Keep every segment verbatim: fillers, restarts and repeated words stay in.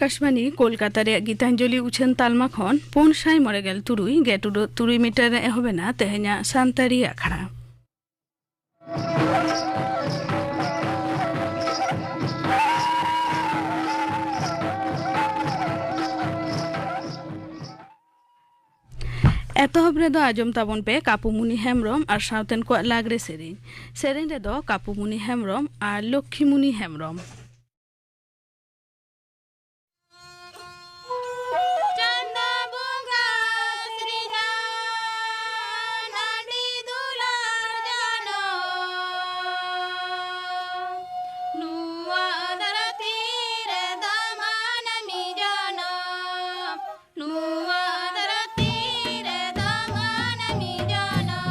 ᱟᱠᱟᱥᱵᱟᱱᱤ ᱠᱳᱞᱠᱟᱛᱟ ᱨᱮᱭᱟᱜ ᱜᱤᱛᱟᱧᱡᱚᱞᱤ ᱩᱪᱷᱟᱹᱱ ᱛᱟᱞᱢᱟ ᱠᱷᱚᱱ ᱯᱩᱱ ᱥᱟᱭ ᱢᱚᱬᱮ ᱜᱮᱞ ᱛᱩᱨᱩᱭ ᱜᱮᱴᱩᱰᱟᱹᱜ ᱛᱩᱨᱩᱭ ᱢᱤᱴᱟᱨ ᱨᱮ ᱮᱦᱚᱵ ᱮᱱᱟ ᱛᱮᱦᱮᱧᱟᱜ ᱥᱟᱱᱛᱟᱲᱤ ᱟᱠᱷᱲᱟ᱾ ᱮᱛᱚᱦᱚᱵ ᱨᱮᱫᱚ ᱟᱸᱡᱚᱢ ᱛᱟᱵᱚᱱ ᱯᱮ ᱠᱟᱯᱩᱢᱩᱱᱤ ᱦᱮᱢᱵᱨᱚᱢ ᱟᱨ ᱥᱟᱶᱛᱮᱱ ᱠᱚᱣᱟᱜ ᱞᱟᱜᱽᱲᱮ ᱥᱮᱨᱮᱧ᱾ ᱥᱮᱨᱮᱧ ᱨᱮᱫᱚ ᱠᱟᱯᱩᱢᱩᱱᱤ ᱦᱮᱢᱵᱨᱚᱢ ᱟᱨ ᱞᱚᱠᱠᱷᱤᱢᱩᱱᱤ ᱦᱮᱢᱵᱨᱚᱢ᱾ ᱪᱟᱸᱫᱟ ᱵᱚᱸᱜᱟ ᱥᱨᱤᱡᱟᱱ ᱟᱹᱰᱤ ᱫᱩᱞᱟᱹᱲ ᱡᱟᱱᱚ, ᱱᱚᱣᱟ ᱫᱷᱟᱹᱨᱛᱤ ᱨᱮᱫᱚ ᱢᱟᱹᱱᱢᱤ ᱡᱟᱱᱚ, ᱱᱚᱣᱟ ᱫᱷᱟᱹᱨᱛᱤ ᱨᱮᱫᱚ ᱢᱟᱹᱱᱢᱤ ᱡᱟᱱᱚ᱾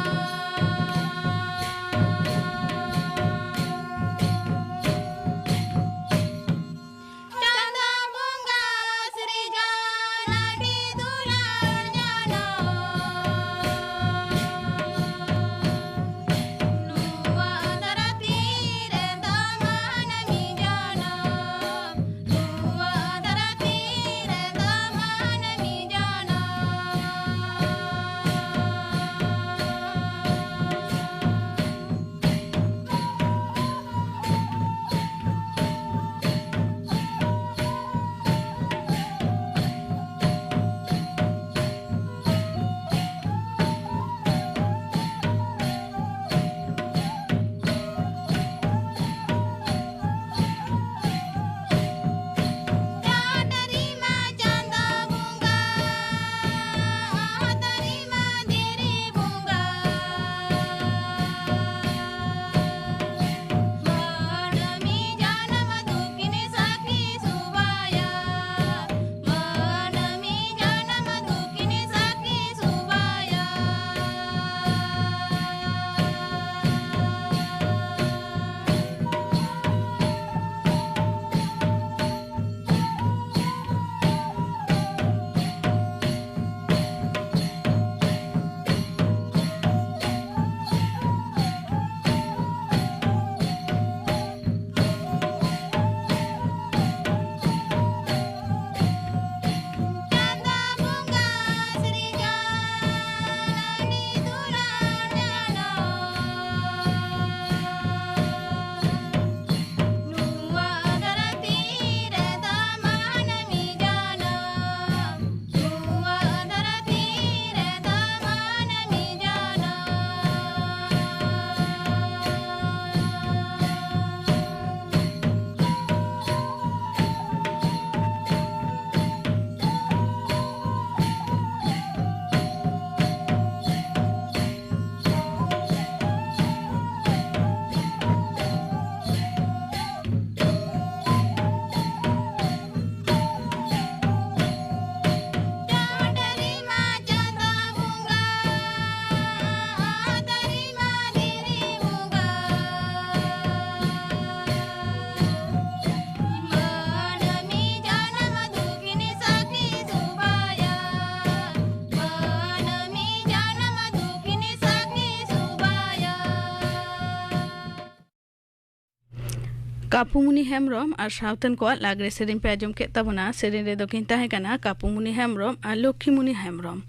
ᱠᱟᱯᱩᱢᱩᱱᱤ ᱦᱮᱢᱵᱽᱨᱚᱢ ᱟᱨ ᱥᱟᱶᱛᱮᱱ ᱠᱚᱣᱟᱜ ᱞᱟᱜᱽᱲᱮ ᱥᱮᱨᱮᱧ ᱯᱮ ᱟᱸᱡᱚᱢ ᱠᱮᱫ ᱛᱟᱵᱚᱱᱟ᱾ ᱥᱮᱨᱮᱧ ᱨᱮᱫᱚ ᱠᱤᱱ ᱛᱟᱦᱮᱸ ᱠᱟᱱᱟ ᱠᱟᱯᱩᱢᱩᱱᱤ ᱦᱮᱢᱵᱽᱨᱚᱢ ᱟᱨ ᱞᱚᱠᱠᱷᱤᱢᱩᱱᱤ ᱦᱮᱢᱵᱽᱨᱚᱢ᱾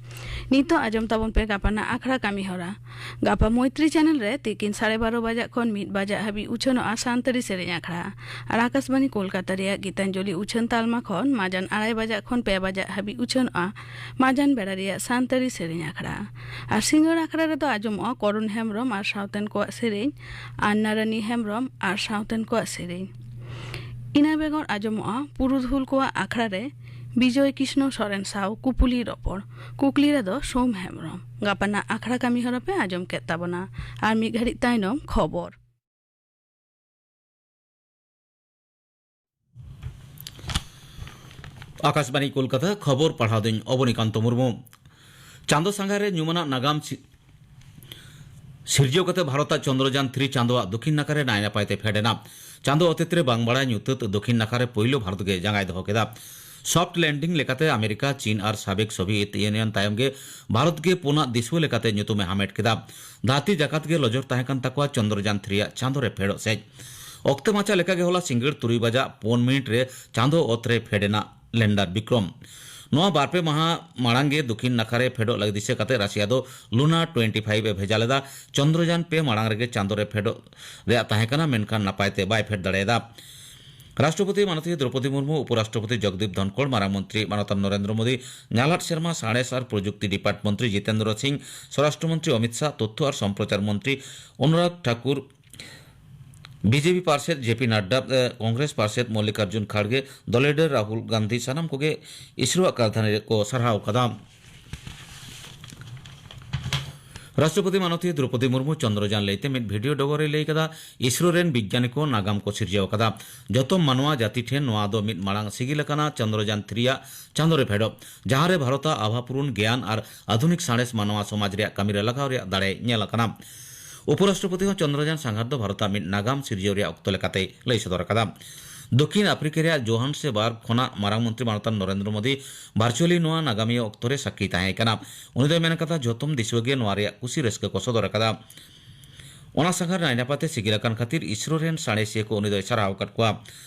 ᱱᱤᱛᱚᱜ ᱟᱸᱡᱚᱢ ᱛᱟᱵᱚᱱ ᱯᱮ ᱜᱟᱯᱟ ᱨᱮᱱᱟᱜ ᱟᱠᱷᱲᱟ ᱠᱟᱹᱢᱤ ᱦᱚᱨᱟ᱾ ᱜᱟᱯᱟ ᱢᱚᱭᱛᱨᱤ ᱪᱮᱱᱮᱞ ᱨᱮ ᱛᱤᱠᱤᱱ ᱥᱟᱲᱮ ᱵᱟᱨᱚ ᱵᱟᱡᱟᱜ ᱠᱷᱚᱱ ᱢᱤᱫ ᱵᱟᱡᱟᱜ ᱦᱟᱹᱵᱤᱡ ᱩᱪᱷᱟᱹᱱᱚᱜᱼᱟ ᱥᱟᱱᱛᱟᱲᱤ ᱥᱮᱨᱮᱧ ᱟᱠᱷᱲᱟ᱾ ᱟᱨ ᱟᱠᱟᱥᱵᱟᱬᱤ ᱠᱳᱞᱠᱟᱛᱟ ᱨᱮᱭᱟᱜ ᱜᱤᱛᱟᱧᱡᱚᱞᱤ ᱩᱪᱷᱟᱹᱱ ᱛᱟᱞᱢᱟ ᱠᱷᱚᱱ ᱢᱟᱡᱟᱱ ᱟᱲᱟᱭ ᱵᱟᱡᱟᱜ ᱠᱷᱚᱱ ᱯᱮ ᱵᱟᱡᱟᱜ ᱦᱟᱹᱵᱤᱡ ᱩᱪᱷᱟᱹᱱᱚᱜᱼᱟ ᱢᱟᱡᱟᱱ ᱵᱮᱲᱟ ᱨᱮᱭᱟᱜ ᱥᱟᱱᱛᱟᱲᱤ ᱥᱮᱨᱮᱧ ᱟᱠᱷᱲᱟ᱾ ᱟᱨ ᱥᱤᱸᱜᱟᱹᱲ ᱟᱠᱷᱲᱟ ᱨᱮᱫᱚ ᱟᱸᱡᱚᱢᱚᱜᱼᱟ ᱠᱚᱨᱩᱱ ᱦᱮᱢᱵᱽᱨᱚᱢ ᱟᱨ ᱥᱟᱶᱛᱮᱱ ᱠᱚᱣᱟᱜ ᱥᱮᱨᱮᱧ, ᱟᱨ ᱱᱟᱨᱟᱱᱤ ᱦᱮᱢᱵᱽᱨᱚᱢ ᱟᱨ ᱥᱟᱶᱛᱮᱱ ᱠᱚᱣᱟᱜ ᱥᱮᱨᱮᱧ᱾ ᱤᱱᱟᱹ ᱵᱮᱜᱚᱨ ᱟᱸᱡᱚᱢᱚᱜᱼᱟ ᱯᱩᱨᱩᱫᱷᱩᱞ ᱠᱚᱣᱟᱜ ᱟᱠᱷᱲᱟ ᱨᱮ ᱵᱤᱡᱚᱭ ᱠᱨᱤᱥᱱᱚ ᱥᱚᱨᱮᱱ ᱥᱟᱶ ᱠᱩᱯᱩᱞᱤ ᱨᱚᱯᱚᱲ᱾ ᱠᱩᱠᱞᱤ ᱨᱮᱫᱚ ᱥᱳᱢ ᱦᱮᱢᱵᱽᱨᱚᱢ᱾ ᱜᱟᱯᱟ ᱨᱮᱱᱟᱜ ᱟᱠᱷᱲᱟ ᱠᱟᱹᱢᱤ ᱦᱚᱨᱟ ᱯᱮ ᱟᱸᱡᱚᱢ ᱠᱮᱫ ᱛᱟᱵᱚᱱᱟ᱾ ᱟᱨ ᱢᱤᱫ ᱜᱷᱟᱹᱲᱤᱡ ᱛᱟᱭᱱᱚᱢ ᱠᱷᱚᱵᱚᱨ᱾ ᱟᱠᱟᱥᱵᱟᱬᱤ ᱠᱳᱞᱠᱟᱛᱟ, ᱠᱷᱚᱵᱚᱨ ᱯᱟᱲᱦᱟᱣ ᱫᱩᱧ ᱚᱵᱚᱱᱤᱠᱟᱱᱛᱚ ᱢᱩᱨᱢᱩ᱾ ᱪᱟᱸᱫᱚ ᱥᱟᱸᱜᱷᱟᱨ ᱨᱮ ᱧᱩᱢᱟᱱᱟᱜ ᱱᱟᱜᱟᱢ ᱥᱤ-, ᱥᱤᱨᱡᱟᱹᱣ ᱠᱟᱛᱮ ᱵᱷᱟᱨᱚᱛᱟᱜ ᱪᱚᱱᱫᱨᱚᱡᱟᱱ ᱛᱷᱨᱤ ᱪᱟᱸᱫᱚᱣᱟᱜ ᱫᱚᱠᱷᱤᱱ ᱱᱟᱠᱷᱟ ᱨᱮ ᱱᱟᱭ ᱱᱟᱯᱟᱭ ᱛᱮ ᱯᱷᱮᱰ ᱮᱱᱟ᱾ ᱪᱟᱸᱫᱚ ᱚᱛᱮᱛ ᱨᱮ ᱵᱟᱝ ᱵᱟᱲᱟᱭ ᱧᱩᱛᱟᱹᱛ ᱫᱚᱠᱷᱤᱱ ᱱᱟᱠᱷᱟ ᱨᱮ ᱯᱳᱭᱞᱳ ᱵᱷᱟᱨᱚᱛ ᱜᱮ ᱡᱟᱸᱜᱟᱭ ᱫᱚᱦᱚ ᱠᱮᱫᱟ᱾ ᱥᱚᱯᱷᱴ ᱞᱮᱱᱰᱤᱝ ᱞᱮᱠᱟᱛᱮ ᱟᱢᱮᱨᱤᱠᱟ, ᱪᱤᱱ ᱟᱨ ᱥᱟᱵᱮᱠ ᱥᱳᱵᱷᱤᱭᱮᱛ ᱤᱭᱩᱱᱤᱭᱚᱱ ᱛᱟᱭᱚᱢ ᱜᱮ ᱵᱷᱟᱨᱚᱛ ᱜᱮ ᱯᱩᱱᱟᱜ ᱫᱤᱥᱩᱣᱟᱹ ᱞᱮᱠᱟᱛᱮ ᱧᱩᱛᱩᱢ ᱮ ᱦᱟᱢᱮᱴ ᱠᱮᱫᱟ᱾ ᱫᱷᱟᱹᱨᱛᱤ ᱡᱟᱠᱟᱛ ᱜᱮ ᱞᱚᱡᱚᱨ ᱛᱟᱦᱮᱸ ᱠᱟᱱ ᱛᱟᱠᱚᱣᱟ ᱪᱚᱱᱫᱨᱚᱡᱟᱱ ᱛᱷᱨᱤ ᱟᱜ ᱪᱟᱸᱫᱚ ᱨᱮ ᱯᱷᱮᱰᱚᱜ ᱥᱮᱡ᱾ ᱚᱠᱛᱮ ᱢᱟᱪᱟ ᱞᱮᱠᱟᱜᱮ ᱦᱚᱞᱟ ᱥᱤᱸᱜᱟᱹᱲ ᱛᱩᱨᱩᱭ ᱵᱟᱡᱟᱜ ᱯᱩᱱ ᱢᱤᱱᱤᱴ ᱨᱮ ᱪᱟᱸᱫᱚ ᱚᱛ ᱨᱮ ᱯᱷᱮᱰ ᱮᱱᱟ ᱞᱮᱱᱰᱟᱨ ᱵᱤᱠᱨᱚᱢ᱾ ᱱᱚᱣᱟ ᱵᱟᱨᱯᱮ ᱢᱟᱦᱟ ᱢᱟᱲᱟᱝ ᱜᱮ ᱫᱚᱠᱷᱤᱱ ᱱᱟᱠᱷᱟ ᱨᱮ ᱯᱷᱮᱰᱚᱜ ᱞᱟᱹᱜᱤᱫ ᱫᱤᱥᱟᱹ ᱠᱟᱛᱮ ᱨᱟᱥᱤᱭᱟ ᱫᱚ ᱞᱩᱱᱟ ᱴᱩᱭᱮᱱᱴᱤ ᱯᱷᱟᱭᱤᱵᱷ ᱮ ᱵᱷᱮᱡᱟ ᱞᱮᱫᱟ᱾ ᱪᱚᱱᱫᱨᱚᱡᱟᱱ ᱯᱮ ᱢᱟᱲᱟᱝ ᱨᱮᱜᱮ ᱪᱟᱸᱫᱚ ᱨᱮ ᱯᱷᱮᱰᱚᱜ ᱨᱮᱭᱟᱜ ᱛᱟᱦᱮᱸ ᱠᱟᱱᱟ, ᱢᱮᱱᱠᱷᱟᱱ ᱱᱟᱯᱟᱭ ᱛᱮ ᱵᱟᱭ ᱯᱷᱮᱰ ᱫᱟᱲᱮᱭᱟᱫᱟ᱾ ᱨᱟᱥᱴᱨᱚᱯᱚᱛᱤ ᱢᱟᱱᱚᱛᱤᱭᱟᱹ ᱫᱨᱚᱯᱚᱫᱤ ᱢᱩᱨᱢᱩ, ᱩᱯᱚᱨᱟᱥᱴᱨᱚᱯᱚᱛᱤ ᱡᱚᱜᱽᱫᱤᱯ ᱫᱷᱚᱱᱠᱚᱲ, ᱢᱟᱨᱟᱝ ᱢᱚᱱᱛᱨᱤ ᱢᱟᱱᱚᱛᱟᱱ ᱱᱚᱨᱮᱱᱫᱨᱚ ᱢᱳᱫᱤ, ᱧᱟᱞᱟᱫ ᱥᱮᱨᱢᱟ ᱥᱟᱬᱮᱥ ᱟᱨ ᱯᱨᱚᱡᱩᱠᱛᱤ ᱰᱤᱯᱟᱨᱴ ᱢᱚᱱᱛᱨᱤ ᱡᱤᱛᱮᱱᱫᱨᱚ ᱥᱤᱝ, ᱥᱚᱨᱟᱥᱴᱨᱚ ᱢᱚᱱᱛᱨᱤ ᱚᱢᱤᱛ ᱥᱟᱦ, ᱛᱚᱛᱛᱷᱚ ᱟᱨ ᱥᱚᱢᱯᱨᱚᱪᱟᱨ ᱢᱚᱱᱛᱨᱤ ᱚᱱᱩᱨᱟᱜᱽ ᱴᱷᱟᱠᱩᱨ, ᱵᱤᱡᱮᱯᱤ ᱯᱟᱨᱥᱮᱫ ᱡᱮᱯᱤ ᱱᱟᱰᱰᱟ, ᱮ, ᱠᱚᱝᱜᱨᱮᱥ ᱯᱟᱨᱥᱮᱫ ᱢᱚᱞᱞᱤᱠᱟᱨᱡᱩᱱ ᱠᱷᱟᱲᱜᱮ, ᱫᱚᱞᱮᱰ ᱨᱟᱦᱩᱞ ᱜᱟᱱᱫᱷᱤ, ᱥᱟᱱᱟᱢ ᱠᱚᱜᱮ ᱤᱥᱨᱳ ᱟᱜ ᱠᱟᱨᱫᱷᱟᱱᱤ ᱨᱮᱠᱚ ᱥᱟᱨᱦᱟᱣ ᱠᱟᱫᱟ᱾ ᱨᱟᱥᱴᱨᱚᱯᱚᱛᱤ ᱢᱟᱱᱚᱛᱤᱭᱟᱹ ᱫᱨᱚᱯᱚᱫᱤ ᱢᱩᱨᱢᱩ ᱪᱚᱱᱫᱨᱚᱡᱟᱱ ᱞᱟᱹᱭᱛᱮ ᱢᱤᱫ ᱵᱷᱤᱰᱤᱭᱳ ᱰᱚᱜᱚᱨ ᱨᱮᱭ ᱞᱟᱹᱭ ᱠᱟᱫᱟ, ᱤᱥᱨᱳ ᱨᱮᱱ ᱵᱤᱜᱽᱭᱟᱱᱤ ᱠᱚ ᱱᱟᱜᱟᱢ ᱠᱚ ᱥᱤᱨᱡᱟᱹᱣ ᱠᱟᱫᱟ᱾ ᱡᱚᱛᱚ ᱢᱟᱱᱣᱟ ᱡᱟᱹᱛᱤ ᱴᱷᱮᱱ ᱱᱚᱣᱟ ᱫᱚ ᱢᱤᱫ ᱢᱟᱲᱟᱝ ᱥᱤᱜᱤᱞ ᱟᱠᱟᱱᱟ ᱪᱚᱱᱫᱨᱚᱡᱟᱱ ᱛᱷᱨᱤ ᱟᱜ ᱪᱟᱸᱫᱚ ᱨᱮ ᱯᱷᱮᱰᱚᱜ, ᱡᱟᱦᱟᱸ ᱨᱮ ᱵᱷᱟᱨᱚᱛ ᱟᱜ ᱟᱵᱷᱟᱯᱩᱨᱩᱱ ᱜᱮᱭᱟᱱ ᱟᱨ ᱟᱫᱷᱩᱱᱤᱠ ᱥᱟᱬᱮᱥ ᱢᱟᱱᱣᱟ ᱥᱚᱢᱟᱡᱽ ᱨᱮᱭᱟᱜ ᱠᱟᱹᱢᱤ ᱨᱮ ᱞᱟᱜᱟᱣ ᱨᱮᱭᱟᱜ ᱫᱟᱲᱮ ᱧᱮᱞ ᱟᱠᱟᱱᱟ᱾ ᱩᱯᱚᱨᱟᱥᱴᱨᱚᱯᱚᱛᱤ ᱦᱚᱸ ᱪᱚᱱᱫᱨᱚᱡᱟᱱ ᱥᱟᱸᱜᱷᱟᱨ ᱫᱚ ᱵᱷᱟᱨᱚᱛ ᱟᱜ ᱢᱤᱫ ᱱᱟᱜᱟᱢ ᱥᱤᱨᱡᱟᱹᱣ ᱨᱮᱭᱟᱜ ᱚᱠᱛᱚ ᱞᱮᱠᱟᱛᱮᱭ ᱞᱟᱹᱭ ᱥᱚᱫᱚᱨ ᱟᱠᱟᱫᱟ᱾ ᱫᱚᱠᱷᱤᱱ ᱟᱯᱷᱨᱤᱠᱟ ᱨᱮᱭᱟᱜ ᱡᱳᱦᱟᱱᱥᱮᱵᱟᱨᱜᱽ ᱠᱷᱚᱱᱟᱜ ᱢᱟᱨᱟᱝ ᱢᱚᱱᱛᱨᱤ ᱢᱟᱱᱚᱛᱟᱱ ᱱᱚᱨᱮᱱᱫᱨᱚ ᱢᱳᱫᱤ ᱵᱷᱟᱨᱪᱩᱣᱟᱞᱤ ᱱᱚᱣᱟ ᱱᱟᱜᱟᱢᱤᱭᱟᱹ ᱚᱠᱛᱚ ᱨᱮ ᱥᱟᱹᱠᱷᱤ ᱛᱟᱦᱮᱸ ᱠᱟᱱᱟ᱾ ᱩᱱᱤ ᱫᱚᱭ ᱢᱮᱱ ᱟᱠᱟᱫᱟ, ᱡᱷᱚᱛᱚᱢ ᱫᱤᱥᱩᱣᱟᱹ ᱜᱮ ᱱᱚᱣᱟ ᱨᱮᱭᱟᱜ ᱠᱩᱥᱤ ᱨᱟᱹᱥᱠᱟᱹ ᱠᱚ ᱥᱚᱫᱚᱨ ᱟᱠᱟᱫᱟ᱾ ᱚᱱᱟ ᱥᱟᱸᱜᱷᱟᱨ ᱱᱟᱭ ᱱᱟᱯᱟᱭ ᱛᱮ ᱥᱤᱜᱤᱞ ᱟᱠᱟᱱ ᱠᱷᱟᱹᱛᱤᱨ ᱤᱥᱨᱳ ᱨᱮᱱ ᱥᱟᱬᱮᱥᱤᱭᱟᱹ ᱠᱚ ᱩᱱᱤ ᱫᱚᱭ ᱥᱟᱨᱦᱟᱣ ᱟᱠᱟᱫ ᱠᱚᱣᱟ᱾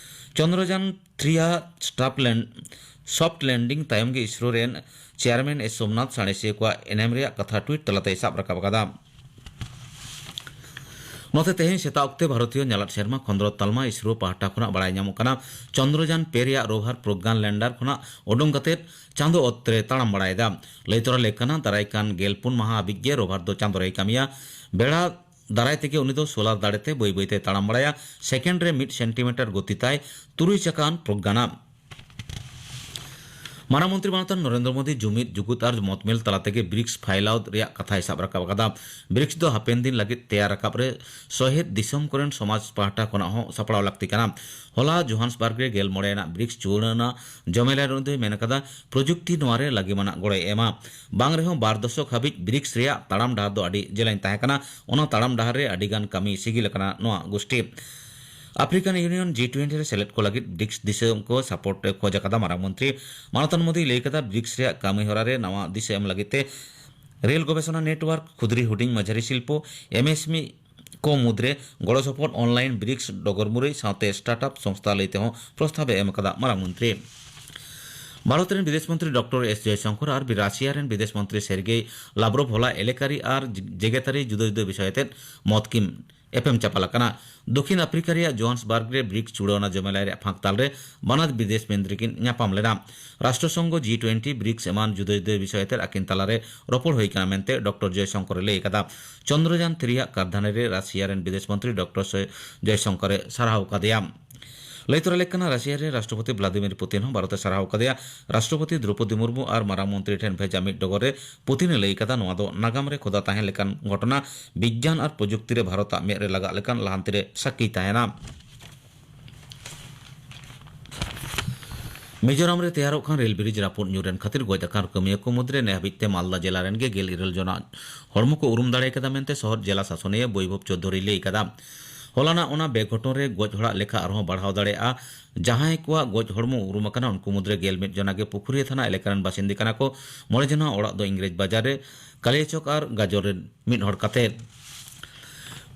ᱪᱚᱱᱫᱨᱚᱡᱟᱱ ᱛᱷᱨᱤ ᱟᱜ ᱥᱴᱟᱯ ᱞᱮᱱ-, ᱥᱚᱯᱷᱴ ᱞᱮᱱᱰᱤᱝ ᱛᱟᱭᱚᱢ ᱜᱮ ᱤᱥᱨᱳ ᱨᱮᱱ ᱪᱮᱭᱟᱨᱢᱮᱱ ᱮᱥ ᱥᱳᱢᱱᱟᱛᱷ ᱥᱟᱬᱮᱥᱤᱭᱟᱹ ᱠᱚᱣᱟᱜ ᱮᱱᱮᱢ ᱨᱮᱭᱟᱜ ᱠᱟᱛᱷᱟ ᱴᱩᱭᱤᱴ ᱛᱟᱞᱟᱛᱮᱭ ᱥᱟᱵ ᱨᱟᱠᱟᱵ ᱟᱠᱟᱫᱟ᱾ ᱱᱚᱛᱮ, ᱛᱮᱦᱮᱧ ᱥᱮᱛᱟᱜ ᱚᱠᱛᱮ ᱵᱷᱟᱨᱚᱛᱤᱭᱚ ᱧᱟᱞᱟᱫ ᱥᱮᱨᱢᱟ ᱠᱷᱚᱸᱫᱽᱨᱚᱸᱫᱽ ᱛᱟᱞᱢᱟ ᱤᱥᱨᱳ ᱯᱟᱦᱴᱟ ᱠᱷᱚᱱᱟᱜ ᱵᱟᱲᱟᱭ ᱧᱟᱢᱚᱜ ᱠᱟᱱᱟ, ᱪᱚᱱᱫᱨᱚᱡᱟᱱ ᱯᱮ ᱨᱮᱭᱟᱜ ᱨᱳᱵᱷᱟᱨ ᱯᱨᱚᱜᱽᱜᱟᱱ ᱞᱮᱱᱰᱟᱨ ᱠᱷᱚᱱᱟᱜ ᱩᱰᱩᱝ ᱠᱟᱛᱮ ᱪᱟᱸᱫᱚ ᱚᱛ ᱨᱮ ᱛᱟᱲᱟᱢ ᱵᱟᱲᱟᱭᱮᱫᱟ᱾ ᱞᱟᱹᱭ ᱛᱚᱨᱟ ᱞᱮᱠ ᱠᱟᱱᱟ, ᱫᱟᱨᱟᱭ ᱠᱟᱱ ᱜᱮᱞ ᱯᱩᱱ ᱢᱟᱦᱟ ᱦᱟᱹᱵᱤᱡ ᱜᱮ ᱨᱳᱵᱷᱟᱨ ᱫᱚ ᱪᱟᱸᱫᱚ ᱨᱮᱭ ᱠᱟᱹᱢᱤᱭᱟ᱾ ᱵᱮᱲᱟ ᱫᱟᱨᱟᱭ ᱛᱮᱜᱮ ᱩᱱᱤ ᱫᱚ ᱥᱳᱞᱟᱨ ᱫᱟᱲᱮ ᱛᱮ ᱵᱟᱹᱭ ᱵᱟᱹᱭ ᱛᱮ ᱛᱟᱲᱟᱢ ᱵᱟᱲᱟᱭᱟ᱾ ᱥᱮᱠᱮᱱᱰ ᱨᱮ ᱢᱤᱫ ᱥᱮᱱᱴᱤᱢᱤᱴᱟᱨ ᱜᱚᱛᱤ ᱛᱟᱭ ᱛᱩᱨᱩᱭ ᱪᱟᱠᱟᱱ ᱯᱨᱚᱜᱽᱜᱟᱱᱟᱜ᱾ ᱢᱟᱨᱟᱝ ᱢᱚᱱᱛᱨᱤ ᱢᱟᱱᱚᱛᱟᱱ ᱱᱚᱨᱮᱱᱫᱨᱚ ᱢᱳᱫᱤ ᱡᱩᱢᱤᱫ, ᱡᱩᱜᱩᱫ ᱟᱨ ᱢᱚᱛᱢᱤᱞ ᱛᱟᱞᱟ ᱛᱮᱜᱮ ᱵᱨᱤᱠᱥ ᱯᱷᱟᱭᱞᱟᱣ ᱨᱮᱭᱟᱜ ᱠᱟᱛᱷᱟᱭ ᱥᱟᱵ ᱨᱟᱠᱟᱵ ᱟᱠᱟᱫᱟ᱾ ᱵᱨᱤᱠᱥ ᱫᱚ ᱦᱟᱯᱮᱱ ᱫᱤᱱ ᱞᱟᱹᱜᱤᱫ ᱛᱮᱭᱟᱨ ᱨᱟᱠᱟᱵ ᱨᱮ ᱥᱚᱦᱮᱫ ᱫᱤᱥᱚᱢ ᱠᱚᱨᱮᱱ ᱥᱚᱢᱟᱡᱽ ᱯᱟᱦᱴᱟ ᱠᱷᱚᱱᱟᱜ ᱦᱚᱸ ᱥᱟᱯᱲᱟᱣ ᱞᱟᱹᱠᱛᱤ ᱠᱟᱱᱟ᱾ ᱦᱚᱞᱟ ᱡᱳᱦᱟᱱᱥᱵᱟᱨᱜ ᱨᱮ ᱜᱮᱞ ᱢᱚᱬᱮ ᱟᱱᱟᱜ ᱵᱨᱤᱠᱥ ᱪᱩᱲᱟᱹᱱᱟ ᱡᱚᱢᱮᱞᱟᱭ ᱨᱮ ᱩᱱᱤ ᱫᱚᱭ ᱢᱮᱱ ᱟᱠᱟᱫᱟ, ᱯᱨᱚᱡᱩᱠᱛᱤ ᱱᱚᱣᱟ ᱨᱮ ᱞᱟᱹᱜᱤᱢᱟᱱᱟᱜ ᱜᱚᱲᱚᱭ ᱮᱢᱟ᱾ ᱵᱟᱝ ᱨᱮᱦᱚᱸ ᱵᱟᱨ ᱫᱚᱥᱚᱠ ᱦᱟᱹᱵᱤᱡ ᱵᱨᱤᱠᱥ ᱨᱮᱭᱟᱜ ᱛᱟᱲᱟᱢ ᱰᱟᱦᱟᱨ ᱫᱚ ᱟᱹᱰᱤ ᱡᱮᱞᱮᱧ ᱛᱟᱦᱮᱸ ᱠᱟᱱᱟ᱾ ᱚᱱᱟ ᱛᱟᱲᱟᱢ ᱰᱟᱦᱟᱨ ᱨᱮ ᱟᱹᱰᱤ ᱜᱟᱱ ᱠᱟᱹᱢᱤ ᱥᱤᱜᱤᱞ ᱟᱠᱟᱱᱟ ᱱᱚᱣᱟ ᱜᱳᱥᱴᱤ᱾ ᱟᱯᱷᱨᱤᱠᱟᱱ ᱤᱭᱩᱱᱤᱭᱚᱱ ᱡᱤ ᱴᱩᱭᱮᱱᱴᱤ ᱨᱮ ᱥᱮᱞᱮᱫ ᱠᱚ ᱞᱟᱹᱜᱤᱫ ᱵᱨᱤᱠᱥ ᱫᱤᱥᱚᱢ ᱠᱚ ᱥᱟᱯᱳᱨᱴ ᱮ ᱠᱷᱚᱡᱽ ᱟᱠᱟᱫᱟ ᱢᱟᱨᱟᱝ ᱢᱚᱱᱛᱨᱤ᱾ ᱢᱟᱱᱚᱛᱟᱱ ᱢᱳᱫᱤᱭ ᱞᱟᱹᱭ ᱟᱠᱟᱫᱟ, ᱵᱨᱤᱠᱥ ᱨᱮᱭᱟᱜ ᱠᱟᱹᱢᱤ ᱦᱚᱨᱟ ᱨᱮ ᱱᱟᱣᱟ ᱫᱤᱥᱟᱹ ᱮᱢ ᱞᱟᱹᱜᱤᱫ ᱛᱮ ᱨᱮᱞ ᱜᱚᱵᱮᱥᱚᱱᱟ ᱱᱮᱴᱣᱟᱨᱠ, ᱠᱷᱩᱫᱽᱨᱤ ᱦᱩᱰᱤᱧ ᱢᱟᱡᱷᱟᱨᱤ ᱥᱤᱞᱯᱚ, ᱮᱢ ᱮᱥ ᱮᱢ ᱤ ᱠᱚ ᱢᱩᱫᱽᱨᱮ ᱜᱚᱲᱚ ᱥᱚᱯᱚᱦᱚᱫ, ᱚᱱᱞᱟᱭᱤᱱ ᱵᱨᱤᱠᱥ ᱰᱚᱜᱚᱨ ᱢᱩᱨᱟᱹᱭ ᱥᱟᱶᱛᱮ ᱥᱴᱟᱨᱴᱟᱯ ᱥᱚᱝᱥᱛᱷᱟ ᱞᱟᱹᱭ ᱛᱮᱦᱚᱸ ᱯᱨᱚᱥᱛᱟᱵ ᱮ ᱮᱢ ᱟᱠᱟᱫᱟ ᱢᱟᱨᱟᱝ ᱢᱚᱱᱛᱨᱤ᱾ ᱵᱷᱟᱨᱚᱛ ᱨᱮᱱ ᱵᱤᱫᱮᱥ ᱢᱚᱱᱛᱨᱤ ᱰᱚᱠᱴᱚᱨ ᱮᱥ ᱡᱚᱭᱥᱚᱝᱠᱚᱨ ᱟᱨ ᱨᱟᱥᱤᱭᱟ ᱨᱮᱱ ᱵᱤᱫᱮᱥ ᱢᱚᱱᱛᱨᱤ ᱥᱮᱨᱜᱮᱭ ᱞᱟᱵᱨᱳᱵᱷ ᱦᱚᱞᱟ ᱮᱞᱟᱠᱟᱨᱤ ᱟᱨ ᱡᱮᱜᱮᱛᱟᱨᱤ ᱡᱩᱫᱟᱹ ᱡᱩᱫᱟᱹ ᱵᱤᱥᱚᱭ ᱟᱛᱮᱫ ᱢᱚᱛ ᱠᱤᱱ ᱮᱯᱮᱢ ᱪᱟᱯᱟᱞ ᱟᱠᱟᱱᱟ᱾ ᱫᱚᱠᱷᱤᱱ ᱟᱯᱷᱨᱤᱠᱟ ᱨᱮᱭᱟᱜ ᱡᱳᱦᱟᱱᱥᱵᱟᱨᱜ ᱨᱮ ᱵᱨᱤᱠᱥ ᱪᱩᱲᱟᱹᱣᱱᱟ ᱡᱚᱢᱮᱞᱟᱭ ᱨᱮᱭᱟᱜ ᱯᱷᱟᱸᱠ ᱛᱟᱞᱨᱮ ᱵᱟᱱᱟᱨ ᱵᱤᱫᱮᱥ ᱢᱚᱱᱛᱨᱤ ᱠᱤᱱ ᱧᱟᱯᱟᱢ ᱞᱮᱱᱟ᱾ ᱨᱟᱥᱴᱨᱚ ᱥᱚᱝᱜᱷᱚ, ᱡᱤ ᱴᱩᱭᱮᱱᱴᱤ, ᱵᱨᱤᱠᱥ ᱮᱢᱟᱱ ᱡᱩᱫᱟᱹ ᱡᱩᱫᱟᱹ ᱵᱤᱥᱚᱭ ᱟᱛᱮᱫ ᱟᱹᱠᱤᱱ ᱛᱟᱞᱟᱨᱮ ᱨᱚᱯᱚᱲ ᱦᱩᱭ ᱟᱠᱟᱱᱟ ᱢᱮᱱᱛᱮ ᱰᱚᱠᱴᱚᱨ ᱡᱚᱭᱥᱚᱝᱠᱚᱨ ᱮ ᱞᱟᱹᱭ ᱟᱠᱟᱫᱟ᱾ ᱪᱚᱱᱫᱨᱚᱡᱟᱱ ᱛᱷᱨᱤ ᱟᱜ ᱠᱟᱨᱫᱷᱟᱱᱤ ᱨᱮ ᱨᱟᱥᱤᱭᱟ ᱨᱮᱱ ᱵᱤᱫᱮᱥ ᱢᱚᱱᱛᱨᱤ ᱰᱚᱠᱴᱚᱨ ᱥᱚᱭ-, ᱡᱚᱭᱥᱚᱝᱠᱚᱨ ᱮ ᱥᱟᱨᱦᱟᱣ ᱟᱠᱟᱫᱮᱭᱟ᱾ ᱞᱟᱹᱭ ᱛᱚᱨᱟ ᱞᱮᱠ ᱠᱟᱱᱟ, ᱨᱟᱥᱤᱭᱟ ᱨᱮ ᱨᱟᱥᱴᱨᱚᱯᱚᱛᱤ ᱵᱷᱞᱟᱫᱤᱢᱤᱨ ᱯᱩᱛᱤᱱ ᱦᱚᱸ ᱵᱷᱟᱨᱚᱛ ᱮ ᱥᱟᱨᱦᱟᱣ ᱟᱠᱟᱫᱮᱭᱟ᱾ ᱨᱟᱥᱴᱨᱚᱯᱚᱛᱤ ᱫᱨᱚᱯᱚᱫᱤ ᱢᱩᱨᱢᱩ ᱟᱨ ᱢᱟᱨᱟᱝ ᱢᱚᱱᱛᱨᱤ ᱴᱷᱮᱱ ᱵᱷᱮᱡᱟ ᱢᱤᱫ ᱰᱚᱜᱚᱨ ᱨᱮ ᱯᱩᱛᱤᱱ ᱮ ᱞᱟᱹᱭ ᱟᱠᱟᱫᱟ, ᱱᱚᱣᱟ ᱫᱚ ᱱᱟᱜᱟᱢ ᱨᱮ ᱠᱷᱚᱫᱟ ᱛᱟᱦᱮᱸ ᱞᱮᱠᱟᱱ ᱜᱷᱚᱴᱚᱱᱟ᱾ ᱵᱤᱜᱽᱜᱟᱱ ᱟᱨ ᱯᱨᱚᱡᱩᱠᱛᱤ ᱨᱮ ᱵᱷᱟᱨᱚᱛᱟᱜ ᱢᱮᱫ ᱨᱮ ᱞᱟᱜᱟᱜ ᱞᱮᱠᱟᱱ ᱞᱟᱦᱟᱱᱛᱤ ᱨᱮ ᱥᱟᱹᱠᱷᱤ ᱛᱟᱦᱮᱱᱟ᱾ ᱢᱤᱡᱳᱨᱟᱢ ᱨᱮ ᱛᱮᱭᱟᱨᱚᱜ ᱠᱟᱱ ᱨᱮᱞ ᱵᱨᱤᱡᱽ ᱨᱟᱹᱯᱩᱫ ᱧᱩᱨ ᱮᱱ ᱠᱷᱟᱹᱛᱤᱨ ᱜᱚᱡ ᱟᱠᱟᱱ ᱠᱟᱹᱢᱤᱭᱟᱹ ᱠᱚ ᱢᱩᱫᱽᱨᱮ ᱱᱮ ᱦᱟᱹᱵᱤᱡ ᱛᱮ ᱢᱟᱞᱫᱟ ᱡᱮᱞᱟ ᱨᱮᱱ ᱜᱮ ᱜᱮᱞ ᱤᱨᱟᱹᱞ ᱡᱚᱱᱟᱜ ᱦᱚᱲᱢᱚ ᱠᱚ ᱩᱨᱩᱢ ᱫᱟᱲᱮ ᱟᱠᱟᱫᱟ ᱢᱮᱱᱛᱮ ᱥᱚᱦᱚᱨ ᱡᱮᱞᱟ ᱥᱟᱥᱚᱱᱤᱭᱟᱹ ᱵᱳᱭᱵᱷᱚᱵ ᱪᱳᱣᱫᱷᱩᱨᱤ ᱞᱟᱹᱭ ᱟᱠᱟᱫᱟ᱾ ᱦᱚᱞᱟᱱᱟᱜ ᱚᱱᱟ ᱵᱮᱜᱷᱚᱴᱚᱱ ᱨᱮ ᱜᱚᱡ ᱦᱚᱲᱟᱜ ᱞᱮᱠᱷᱟ ᱟᱨᱦᱚᱸ ᱵᱟᱲᱦᱟᱣ ᱫᱟᱲᱮᱭᱟᱜᱼᱟ᱾ ᱡᱟᱦᱟᱸᱭ ᱠᱚᱣᱟᱜ ᱜᱚᱡ ᱦᱚᱲᱢᱚ ᱩᱨᱩᱢ ᱟᱠᱟᱱᱟ, ᱩᱱᱠᱩ ᱢᱩᱫᱽᱨᱮ ᱜᱮᱞ ᱢᱤᱫ ᱡᱚᱱᱟ ᱜᱮ ᱯᱩᱠᱷᱩᱨᱤᱭᱟᱹ ᱛᱷᱟᱱᱟ ᱮᱞᱟᱠᱟ ᱨᱮᱱ ᱵᱟᱥᱤᱱᱫᱟ ᱠᱟᱱᱟ ᱠᱚ᱾ ᱢᱚᱬᱮ ᱡᱚᱱᱟ ᱚᱲᱟᱜ ᱫᱚ ᱤᱝᱨᱮᱡᱽ ᱵᱟᱡᱟᱨ ᱨᱮ ᱠᱟᱞᱤᱭᱟᱪᱚᱠ ᱟᱨ ᱜᱟᱡᱚᱞ ᱨᱮᱱ ᱢᱤᱫ ᱦᱚᱲ ᱠᱟᱛᱮ᱾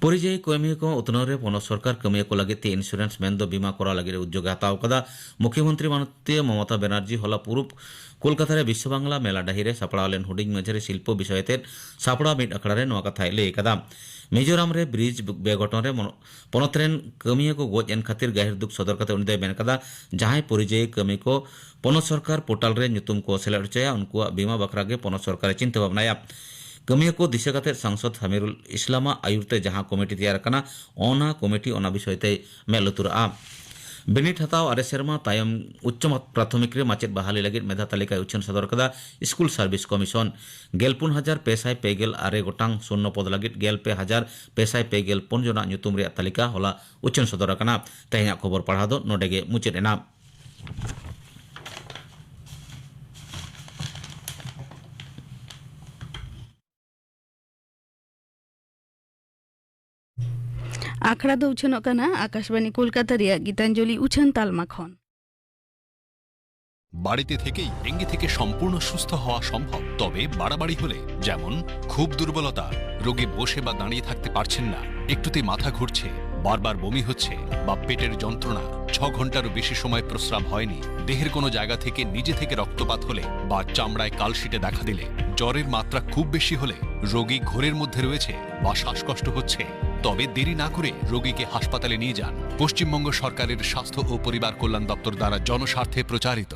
ᱯᱚᱨᱤᱡᱟᱭᱤ ᱠᱟᱹᱢᱤᱭᱟᱹ ᱠᱚ ᱩᱛᱱᱟᱹᱣ ᱨᱮ ᱯᱚᱱᱚᱛ ᱥᱚᱨᱠᱟᱨ ᱠᱟᱹᱢᱤᱭᱟᱹ ᱠᱚ ᱞᱟᱹᱜᱤᱫ ᱛᱮ insurance ᱢᱮᱱᱫᱚ ᱵᱤᱢᱟ ᱠᱚᱨᱟᱣ ᱞᱟᱹᱜᱤᱫ ᱩᱫᱽᱡᱳᱜᱽ ᱮ ᱦᱟᱛᱟᱣ ᱟᱠᱟᱫᱟ᱾ ᱢᱩᱠᱷᱭᱚᱢᱚᱱᱛᱨᱤ ᱢᱟᱱᱚᱛᱤᱭᱟᱹ ᱢᱚᱢᱚᱛᱟ ᱵᱟᱱᱟᱨᱡᱤ ᱦᱚᱞᱟ ᱯᱩᱨᱩᱵ ᱠᱳᱞᱠᱟᱛᱟ ᱨᱮ ᱵᱤᱥᱥᱚ ᱵᱟᱝᱞᱟ ᱢᱮᱞᱟ ᱰᱟᱹᱦᱤ ᱨᱮ ᱥᱟᱯᱲᱟᱣ ᱞᱮᱱ ᱦᱩᱰᱤᱧ ᱢᱟᱹᱡᱷᱟᱹᱨᱤ ᱥᱤᱞᱯᱚ ᱵᱤᱥᱚᱭ ᱟᱛᱮᱫ ᱥᱟᱯᱲᱟᱣ ᱢᱤᱫ ᱟᱠᱷᱲᱟ ᱨᱮ ᱱᱚᱣᱟ ᱠᱟᱛᱷᱟᱭ ᱞᱟᱹᱭ ᱟᱠᱟᱫᱟ᱾ ᱢᱤᱡᱳᱨᱟᱢ ᱨᱮ ᱵᱨᱤᱡᱽ ᱵᱮᱜᱷᱚᱴᱚᱱ ᱨᱮ ᱢᱚᱱᱚ-, ᱯᱚᱱᱚᱛ ᱨᱮᱱ ᱠᱟᱹᱢᱤᱭᱟᱹ ᱠᱚ ᱜᱚᱡ ᱮᱱ ᱠᱷᱟᱹᱛᱤᱨ ᱜᱟᱹᱦᱤᱨ ᱫᱩᱠ ᱥᱚᱫᱚᱨ ᱠᱟᱛᱮ ᱩᱱᱤ ᱫᱚᱭ ᱢᱮᱱ ᱠᱟᱫᱟ, ᱡᱟᱦᱟᱸᱭ ᱯᱚᱨᱤᱡᱟᱭᱤ ᱠᱟᱹᱢᱤ ᱠᱚ ᱯᱚᱱᱚᱛ ᱥᱚᱨᱠᱟᱨ ᱯᱳᱨᱴᱟᱞ ᱨᱮ ᱧᱩᱛᱩᱢ ᱠᱚ ᱥᱮᱞᱮᱫ ᱦᱚᱪᱚᱭᱟ, ᱩᱱᱠᱩᱣᱟᱜ ᱵᱤᱢᱟ ᱵᱟᱠᱷᱨᱟ ᱜᱮ ᱯᱚᱱᱚᱛ ᱥᱚᱨᱠᱟᱨ ᱮ ᱪᱤᱱᱛᱟᱹ ᱵᱷᱟᱵᱽᱱᱟᱭᱟ᱾ ᱠᱟᱹᱢᱤᱭᱟᱹ ᱠᱚ ᱫᱤᱥᱟᱹ ᱠᱟᱛᱮ ᱥᱟᱝᱥᱚᱫ ᱥᱟᱢᱤᱨᱩᱞ ᱤᱥᱞᱟᱢᱟᱜ ᱟᱭᱩᱨ ᱛᱮ ᱡᱟᱦᱟᱸ ᱠᱚᱢᱤᱴᱤ ᱛᱮᱭᱟᱨ ᱟᱠᱟᱱᱟ, ᱚᱱᱟ ᱠᱚᱢᱤᱴᱤ ᱚᱱᱟ ᱵᱤᱥᱚᱭ ᱛᱮᱭ ᱢᱮᱫ ᱞᱩᱛᱩᱨᱟᱜᱼᱟ᱾ ᱵᱤᱱᱤᱰ ᱦᱟᱛᱟᱣ ᱟᱨᱮ ᱥᱮᱨᱢᱟ ᱛᱟᱭᱚᱢ ᱩᱪᱪᱚ ᱢᱟᱫ-, ᱯᱨᱟᱛᱷᱚᱢᱤᱠ ᱨᱮ ᱢᱟᱪᱮᱫ ᱵᱟᱦᱟᱞᱤ ᱞᱟᱹᱜᱤᱫ ᱢᱮᱫᱷᱟ ᱛᱟᱹᱞᱤᱠᱟᱭ ᱩᱪᱷᱟᱹᱱ ᱥᱚᱫᱚᱨ ᱠᱟᱫᱟ ᱥᱠᱩᱞ ᱥᱟᱨᱵᱷᱤᱥ ᱠᱚᱢᱤᱥᱚᱱ᱾ ᱜᱮᱞ ᱯᱩᱱ ᱦᱟᱡᱟᱨ ᱯᱮ ᱥᱟᱭ ᱯᱮ ᱜᱮᱞ ᱟᱨᱮ ᱜᱚᱴᱟᱝ ᱥᱩᱱᱱᱚ ᱯᱚᱫᱽ ᱞᱟᱹᱜᱤᱫ ᱜᱮᱞ ᱯᱮ ᱦᱟᱡᱟᱨ ᱯᱮ ᱥᱟᱭ ᱯᱮ ᱜᱮᱞ ᱯᱩᱱ ᱡᱚᱱᱟᱜ ᱧᱩᱛᱩᱢ ᱨᱮᱭᱟᱜ ᱛᱟᱹᱞᱤᱠᱟ ᱦᱚᱞᱟ ᱩᱪᱷᱟᱹᱱ ᱥᱚᱫᱚᱨ ᱟᱠᱟᱱᱟ᱾ ᱛᱮᱦᱮᱧᱟᱜ ᱠᱷᱚᱵᱚᱨ ᱯᱟᱲᱦᱟᱣ ᱫᱚ ᱱᱚᱰᱮ ᱜᱮ ᱢᱩᱪᱟᱹᱫ ᱮᱱᱟ᱾ ᱟᱠᱷᱲᱟ ᱫᱚ ᱩᱪᱷᱟᱹᱱᱚᱜ ᱠᱟᱱᱟ ᱟᱠᱟᱥᱵᱟণᱤ ᱠᱳᱞᱠᱟᱛᱟ ᱨᱮᱭᱟᱜ ᱜᱤᱛᱟᱧᱡᱚᱞᱤ ᱩᱪᱷᱟᱹᱱ ᱛᱟᱞᱢᱟ ᱠᱷᱚᱱ᱾ বাড়িতে থেকেই ডেঙ্গি থেকে সম্পূর্ণ সুস্থ হওয়া সম্ভব, তবে বাড়াবাড়ি হলে, যেমন খুব দুর্বলতা, রোগী বসে বা দাঁড়িয়ে থাকতে পারছেন না, একটুতেই মাথা ঘুরছে, বারবার বমি হচ্ছে বা পেটের যন্ত্রণা, ছ ঘন্টারও বেশি সময় প্রস্রাব হয়নি, দেহের কোনো জায়গা থেকে নিজে থেকে রক্তপাত হলে বা চামড়ায় কালশিটে দেখা দিলে, জ্বরের মাত্রা খুব বেশি হলে, রোগী ঘোরের মধ্যে রয়েছে বা শ্বাসকষ্ট হচ্ছে, তবে দেরি না করে রোগীকে হাসপাতালে নিয়ে যান। পশ্চিমবঙ্গ সরকারের স্বাস্থ্য ও পরিবার কল্যাণ দপ্তর দ্বারা জনস্বার্থে প্রচারিত।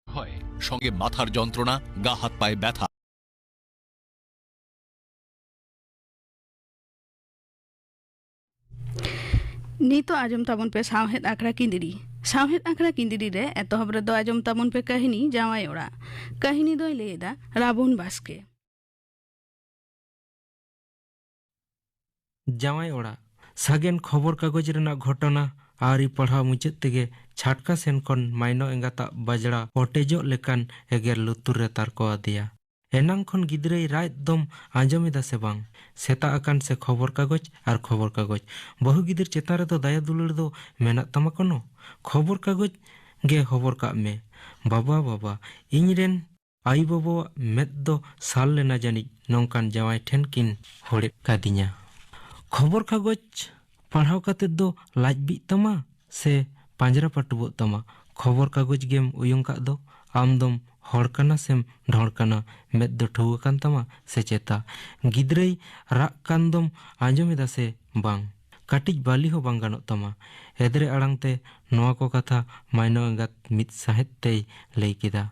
হয়, সঙ্গে মাথার যন্ত্রণা, গা হাত পায়ে ব্যথা। ᱱᱤᱛᱚᱜ ᱟᱸᱡᱚᱢ ᱛᱟᱵᱚᱱ ᱯᱮ ᱥᱟᱶᱦᱮᱫ ᱟᱠᱷᱲᱟ ᱠᱤᱸᱫᱽᱨᱤ᱾ ᱥᱟᱶᱦᱮᱫ ᱟᱠᱷᱲᱟ ᱠᱤᱸᱫᱽᱨᱤ ᱨᱮ ᱮᱛᱚᱦᱚᱵ ᱨᱮᱫᱚ ᱟᱸᱡᱚᱢ ᱛᱟᱵᱚᱱ ᱯᱮ ᱠᱟᱹᱦᱱᱤ ᱡᱟᱶᱟᱭ ᱚᱲᱟᱜ᱾ ᱠᱟᱹᱦᱱᱤ ᱫᱚᱭ ᱞᱟᱹᱭ ᱮᱫᱟ ᱨᱟᱵᱚᱱ ᱵᱟᱥᱠᱮ᱾ ᱡᱟᱶᱟᱭ ᱚᱲᱟᱜ᱾ ᱥᱟᱜᱮᱱ ᱠᱷᱚᱵᱚᱨ ᱠᱟᱜᱚᱡᱽ ᱨᱮᱱᱟᱜ ᱜᱷᱚᱴᱚᱱᱟ ᱟᱹᱣᱨᱤ ᱯᱟᱲᱦᱟᱣ ᱢᱩᱪᱟᱹᱫ ᱛᱮᱜᱮ ᱪᱷᱟᱴᱠᱟ ᱥᱮᱱ ᱠᱷᱚᱱ ᱢᱟᱭᱱᱚ ᱮᱸᱜᱟᱛᱟᱜ ᱵᱟᱡᱽᱲᱟ ᱚᱴᱮᱡᱚᱜ ᱞᱮᱠᱟᱱ ᱮᱜᱮᱨ ᱞᱩᱛᱩᱨ ᱨᱮ ᱛᱟᱨᱠᱚ ᱟᱫᱮᱭᱟ᱾ ᱮᱱᱟᱝ ᱠᱷᱚᱱ ᱜᱤᱫᱽᱨᱟᱹᱭ ᱨᱟᱜ ᱮᱫ ᱫᱚᱢ ᱟᱸᱡᱚᱢ ᱮᱫᱟ ᱥᱮ ᱵᱟᱝ? ᱥᱮᱛᱟᱜ ᱟᱠᱟᱱ ᱥᱮ ᱠᱷᱚᱵᱚᱨ ᱠᱟᱜᱚᱡᱽ ᱟᱨ ᱠᱷᱚᱵᱚᱨ ᱠᱟᱜᱚᱡᱽ᱾ ᱵᱟᱹᱦᱩ ᱜᱤᱫᱟᱹᱨ ᱪᱮᱛᱟᱱ ᱨᱮᱫᱚ ᱫᱟᱭᱟ ᱫᱩᱞᱟᱹᱲ ᱫᱚ ᱢᱮᱱᱟᱜ ᱛᱟᱢᱟ ᱠᱳᱱᱳ? ᱠᱷᱚᱵᱚᱨ ᱠᱟᱜᱚᱡᱽ ᱜᱮ ᱦᱚᱵᱚᱨ ᱠᱟᱜ ᱢᱮ᱾ ᱵᱟᱵᱟ, ᱵᱟᱵᱟ, ᱤᱧ ᱨᱮᱱ ᱟᱭᱳ ᱵᱟᱵᱟᱣᱟᱜ ᱢᱮᱫ ᱫᱚ ᱥᱟᱞ ᱞᱮᱱᱟ ᱡᱟᱹᱱᱤᱡ ᱱᱚᱝᱠᱟᱱ ᱡᱟᱶᱟᱭ ᱴᱷᱮᱱ ᱠᱤᱱ ᱦᱚᱲᱮᱫ ᱠᱟᱫᱤᱧᱟ᱾ ᱠᱷᱚᱵᱚᱨ ᱠᱟᱜᱚᱡᱽ ᱯᱟᱲᱦᱟᱣ ᱠᱟᱛᱮ ᱫᱚ ᱞᱟᱡ ᱵᱤᱜ ᱛᱟᱢᱟ ᱥᱮ ᱯᱟᱸᱡᱽᱨᱟ ᱯᱟᱹᱴᱩᱵᱚᱜ ᱛᱟᱢᱟ? ᱠᱷᱚᱵᱚᱨ ᱠᱟᱜᱚᱡᱽ ᱜᱮᱢ ᱩᱭᱩᱝ ᱠᱟᱜ ᱫᱚ᱾ ᱟᱢ ᱫᱚᱢ ᱦᱚᱲ ᱠᱟᱱᱟ ᱥᱮᱢ ᱰᱷᱚᱲ ᱠᱟᱱᱟ? ᱢᱮᱫ ᱫᱚ ᱴᱷᱟᱹᱣ ᱟᱠᱟᱱ ᱛᱟᱢᱟ ᱥᱮ ᱪᱮᱛᱟ? ᱜᱤᱫᱽᱨᱟᱹᱭ ᱨᱟᱜ ᱠᱟᱱ ᱫᱚᱢ ᱟᱸᱡᱚᱢ ᱮᱫᱟ ᱥᱮ ᱵᱟᱝ? ᱠᱟᱹᱴᱤᱡ ᱵᱟᱹᱞᱤ ᱦᱚᱸ ᱵᱟᱝ ᱜᱟᱱᱚᱜ ᱛᱟᱢᱟ᱾ ᱮᱫᱽᱨᱮ ᱟᱲᱟᱝ ᱛᱮ ᱱᱚᱣᱟ ᱠᱚ ᱠᱟᱛᱷᱟ ᱢᱟᱭᱱᱚ ᱮᱸᱜᱟᱛ ᱢᱤᱫ ᱥᱟᱦᱮᱫ ᱛᱮᱭ ᱞᱟᱹᱭ ᱠᱮᱫᱟ᱾